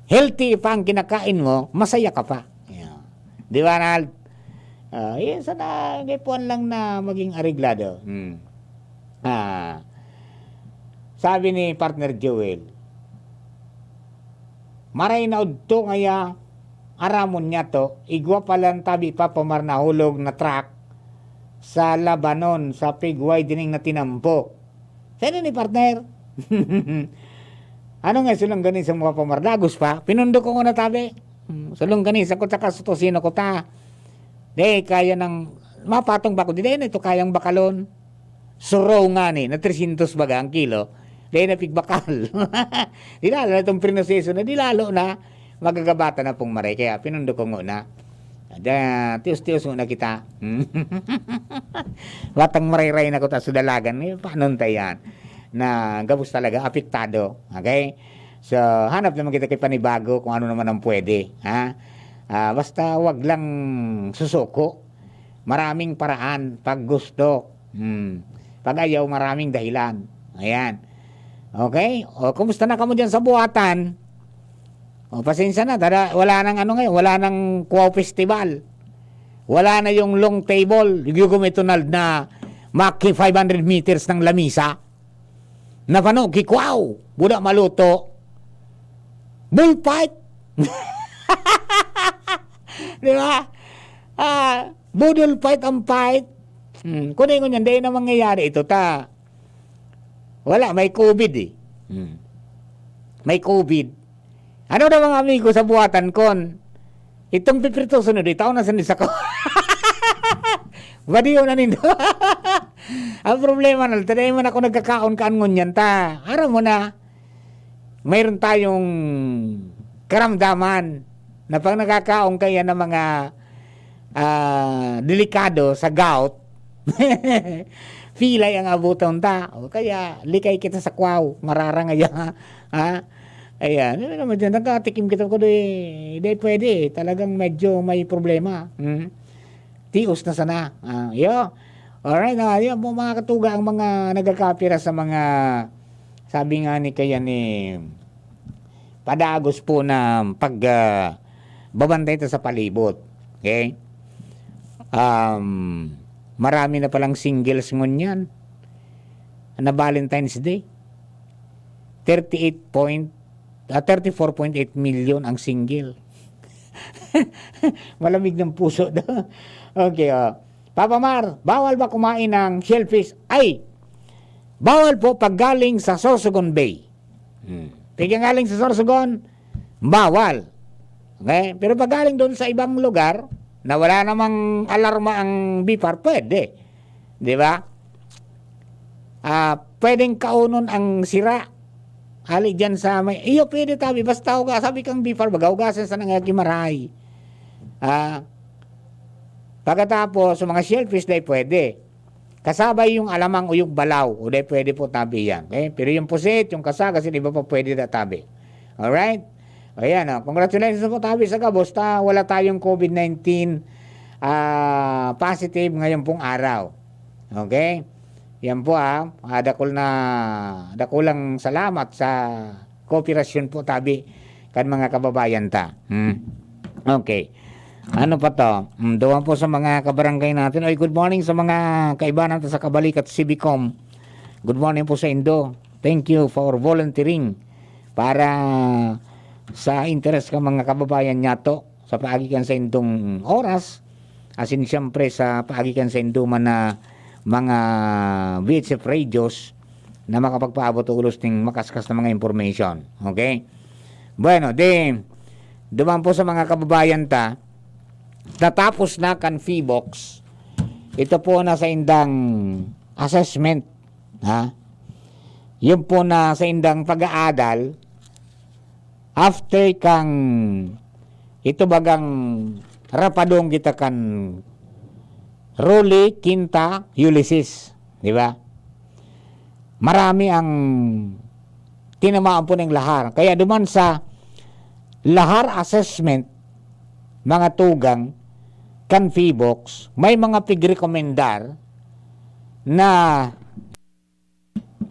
healthy pa ang kinakain mo, masaya ka pa. Yeah. Di ba, Nald? Ah, yun, sana, gaipuan lang na maging areglado. Hmm. Ah, sabi ni partner Joel, maray na udto ngaya, aramon niya to, igwa palan tabi pa pamar nahulog na truck sa Labanon, sa pigway dining natinampo. Sino ni partner? Ano nga silang gani sa mga pamar? Dagos pa? Pinundo ko na tabi. Hmm, sulong gani, sa kutsa ka, suto, sino ko ta? Di, kaya nang, mapatong ba ko? Di, di na ito kayang bakalon. Suraw nga ni, na trescientos baga ang kilo. Di na pigbakal. Di lalo na itong prinoseso na, di lalo na magagabatan na pong maray. Kaya pinundo ko nguna. Ada, tios-tios nguna kita. Watang marayray na ko ta sa dalagan. Eh, paano ta yan? Na gabos talaga, apektado. Okay? So, hanap naman kita kay panibago kung ano naman ang pwede. Ha? Ah, basta wag lang susuko. Maraming paraan pag gusto. Hmm. Pag ayaw, maraming dahilan. Ayan. Okay? O, kumusta na kamo dyan sa buhatan? O, pasensya na. Tada, wala nang ano ngayon. Wala nang Cubao Festival. Wala na yung long table. Yung gumitunal na maki five hundred meters ng lamisa. Napano, kikwaw. Buda maluto. Bullfight. Di ba? Ah, budol fight ang fight. Hmm. Kung ingon yan, dahil na mangyayari ito ta. Wala, may COVID eh. Hmm. May COVID. Ano na mga amigo sa buhatan kon? Itong piprito sunod, itaw na sa nisa ko. Badiyo na nindo. Ang problema na, taday man ako nagkakaon kaan ngunyan ta. Aram mo na, mayroon tayong karamdaman na pag nakakaon kaya ng mga ah, delikado sa gout, pilay ang abuton ta. O kaya, likay kita sa kwaw, mararangay ha. Ha? Ayan, yun naman dyan, nagkatikim kita ko, di, di pwede eh. Talagang medyo may problema. Hmm? Tios na sana. Ah, yo. Alright, ah, yun po mga katuga, ang mga nagkakapira sa mga, sabi nga ni kaya ni, padagos po na pag, ah, babantay ta sa palibot. Okay? Um, marami na palang singles ngunyan na Valentine's Day. Thirty-eight point, ah, thirty-four point eight million ang single. Malamig ng puso daw. Okay, oh. Papa Mar, bawal ba kumain ng shellfish? Ay, bawal po pag galing sa Sorsogon Bay. Hmm. Pag galing sa Sorsogon, bawal. Okay? Pero pag galing doon sa ibang lugar, na wala namang alarma ang BFAR, pwede. Di ba? Ah, pwedeng kaunon ang sira. ali diyan sa may, iyo, pwede tabi, basta huga, sabi kang before, baga hugasan sa nangyayaking marahay. Ah, pagkatapos, sa mga shellfish, dai pwede. Kasabay yung alamang o yung balaw, o dai pwede po tabi yan. Okay? Pero yung pusit, yung kasagas, yung iba pa pwede na tabi. Alright? Ayan, oh. Congratulations po, tabi sa gabos. Ta, wala tayong COVID nineteen, ah, positive ngayon pong araw. Okay? Yan po, ah. Ah, dakul na, dakulang salamat sa kooperasyon po, tabi, kan mga kababayan ta. Hmm. Okay. Ano pa to? Hmm, duman po sa mga kabarangay natin. Oy, good morning sa mga kaibanan ta sa Kabalikat, Civicom. Good morning po sa indo. Thank you for volunteering para sa interes ka mga kababayan nyato sa paagi kan sa indong oras, asin siyempre sa paagi kan sa indo man na mga V H F radios na makapagpaabot tolos ning makaskas na mga information. Okay? Bueno, di, duman po sa mga kababayan ta, natapos na kan Phivolcs. Ito po na sa indang assessment, ha? Yun po na sa indang pag-aadal, after kang ito bagang rapadong kita kan Rolly, Quinta, Ulysses, di ba? Marami ang tinamaan po ng lahar. Kaya duman sa lahar assessment, mga tugang, kan Phivolcs, may mga pigrekomendar na,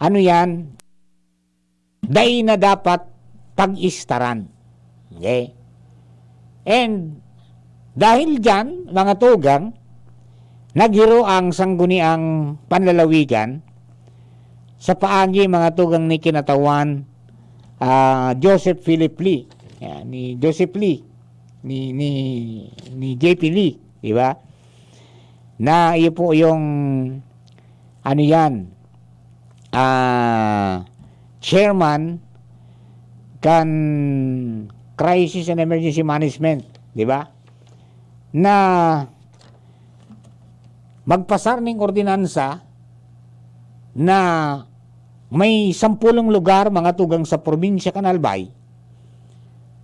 ano yan, dai na dapat pag-istaran. Okay? And dahil dyan, mga tugang, naghiro ang sangguniang panlalawigan sa paagi, mga tugang, ni kinatawan, ah, Joseph Philip Lee. Yan, ni Joseph Lee, ni, ni, ni J P Lee, di ba? Na iyo po yung, ano yan, ah, chairman kan Crisis and Emergency Management, di ba? Na magpasar ning ordinansa na may sampulong lugar, mga tugang, sa probinsya kan Albay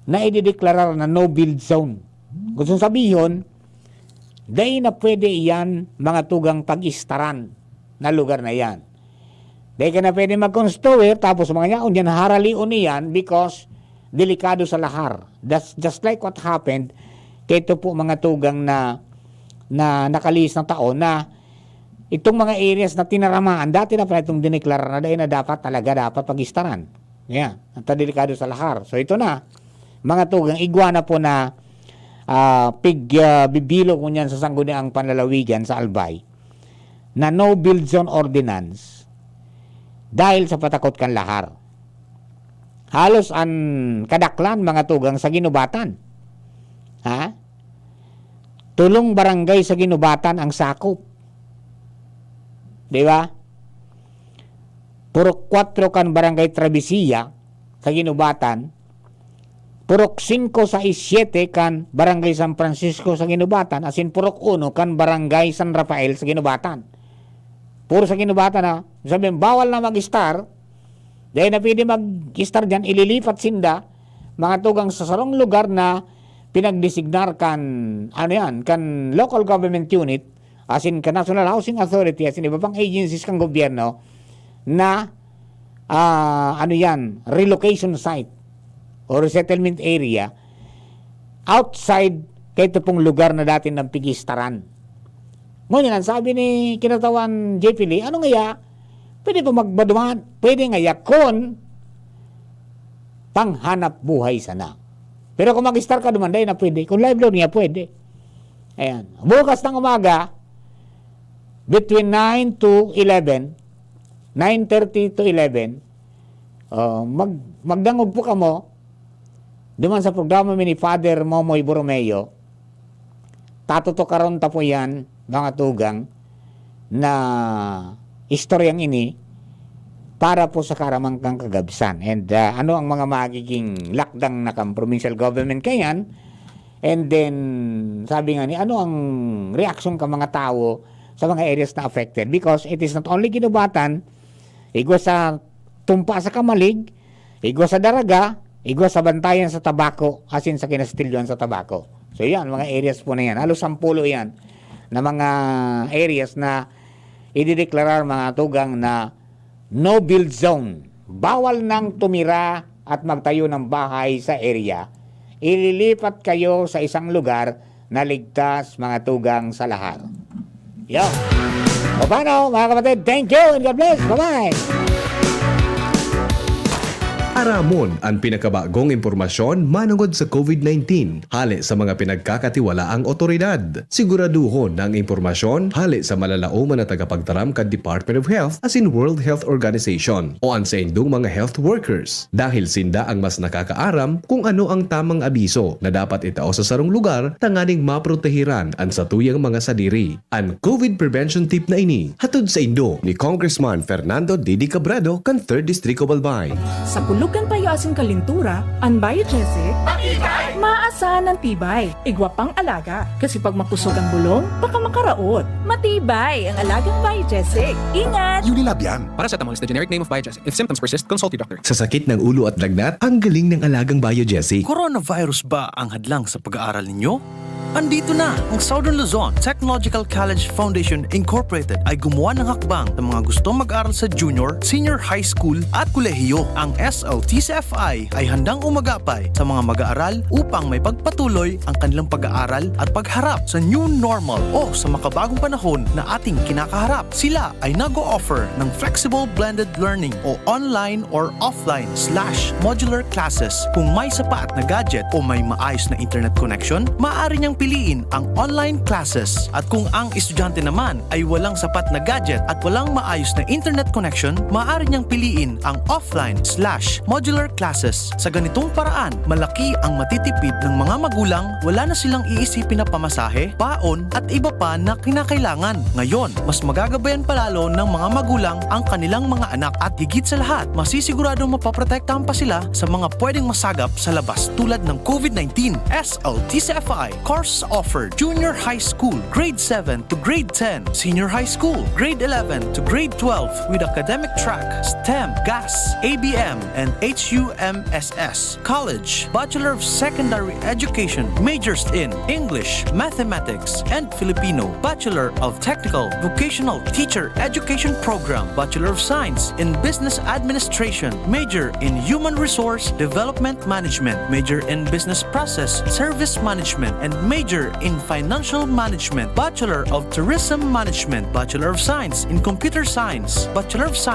na idideklarar na no-build zone. Gusto sabihon, dai na pwede iyan, mga tugang, pag-istaran na lugar na yan. Dai ka na pwede mag-construir, tapos mga yaon yan, haralion iyan because delikado sa lahar. That's just like what happened kay ito po, mga tugang, na, na nakalihis na taon na itong mga areas na tinaramaan, dati na pala itong dineklara na dai na dapat talaga dapat pag-istaran. Yan, ang delikado sa lahar. So ito na, mga tugang, igwa na po na, ah, pig, ah, bibilo ngunyan sa sangguniang panlalawigan sa Albay na no-build zone ordinance dahil sa patakot kan lahar. Halos an kadaklan, mga tugang, sa Guinobatan. Ha? Tolong barangay sa Guinobatan ang sakop. Di ba? Purok kwatro kan Barangay Travesilla sa Guinobatan, purok singko, sais, siyete kan Barangay San Francisco sa Guinobatan, asin purok uno kan Barangay San Rafael sa Guinobatan. Puro sa Guinobatan, ha? Sabi, bawal na mag-star. Dahil na pwede mag-star dyan, ililipat sinda, mga tugang, sa sarong lugar na pinagdesignar kan, ano yan, kan local government unit, asin kan National Housing Authority, asin iba pang agencies kan gobyerno na, ah, ano yan, relocation site o resettlement area outside kaito pong lugar na dati nang pig-istaran. Ngunyan, ang sabi ni kinatawan J P Lee, ano ngaya, pwede pa magbaduman, pwede ngaya kun panghanap buhay sana. Pero kung mag-star ka duman, dai na pwede. Kung livelihood niya, pwede. Ayan. Bukas ng umaga, between nine to eleven, nine thirty to eleven, oh, mag-, magdangog po kamo duman sa programa mi ni Father Momoy Borromeo. Tatutukaron ta po yan, mga tugang, na istoryang ini para po sa kaaraman kan kagabsan. And, ah, ano ang mga magiging lakdang na kan provincial government kayan? And then, sabi nga ni, ano ang reaksyon kan mga tawo sa mga areas na affected? Because it is not only Guinobatan, igwa sa Tumpa sa Camalig, Igwa sa Daraga, igwa sa Bantayan sa Tabaco, asin sa Kinastilyohan sa Tabaco. So yan, mga areas po na yan. Halos sampulo yan na mga areas na idideklarar, mga tugang, na no-build zone. Bawal nang tumira at magtayo ng bahay sa area. Ililipat kayo sa isang lugar na ligtas, mga tugang, sa lahar. Yo! O paano, mga kapatid? Thank you and God bless. Bye-bye! Aramon an pinakabagong impormasyon manongod sa COVID nineteen hale sa mga pinagkakatiwalaang otoridad. Siguraduhon na ang impormasyon hale sa malalaoman na tagapagtaram kan Department of Health asin World Health Organization o an saindong mga health workers, dahil sinda ang mas nakakaaram kung ano ang tamang abiso na dapat itao sa sarong lugar tanganing maprotehiran an satuyang mga sadiri. An COVID prevention tip na ini hatod saindo ni Congressman Fernando Didi Cabredo kan Third Distrito of Albay. Sa kulog kan payo asin kalintura, an Biogesic maasahan an tibay. Igwa pang alaga, kasi pag makusog an bulong, baka makaraot. Matibay ang alagang Biogesic. Ingat! Unilab yan. Paracetamol is the generic name of Biogesic. If symptoms persist, consult your doctor. Sa sakit ng ulo at lagnat, ang galing ng alagang Biogesic. Coronavirus ba ang hadlang sa pag-aaral ninyo? Andito na! Ang Southern Luzon Technological College Foundation Incorporated ay gumawa ng hakbang sa mga gustong mag-aral sa junior, senior high school at kolehiyo. Ang S L T C F I ay handang umagapay sa mga mag-aaral upang may pagpatuloy ang kanilang pag-aaral at pagharap sa new normal o sa makabagong panahon na ating kinakaharap. Sila ay nag-o-offer ng flexible blended learning o online or offline slash modular classes. Kung may sapat na gadget o may maayos na internet connection, maaari niyang piliin ang online classes. At kung ang estudyante naman ay walang sapat na gadget at walang maayos na internet connection, maaari niyang piliin ang offline slash modular classes. Sa ganitong paraan, malaki ang matitipid ng mga magulang, wala na silang iisipin na pamasahe, baon at iba pa na kinakailangan. Ngayon, mas magagabayan palalo ng mga magulang ang kanilang mga anak at higit sa lahat, masisiguradong mapoprotektahan pa sila sa mga pwedeng masagap sa labas tulad ng COVID nineteen. S L T C F I course offered Junior High School, Grade seven to Grade ten, Senior High School, Grade eleven to Grade twelve with academic track, STEM, GAS, A B M, and H U M S S. College, Bachelor of Secondary Education, majors in English, Mathematics, and Filipino, Bachelor of Technical Vocational Teacher Education Program, Bachelor of Science in Business Administration, major in Human Resource Development Management, major in Business Process Service Management, and major in Financial Management, Bachelor of Tourism Management, Bachelor of Science in Computer Science, Bachelor of Science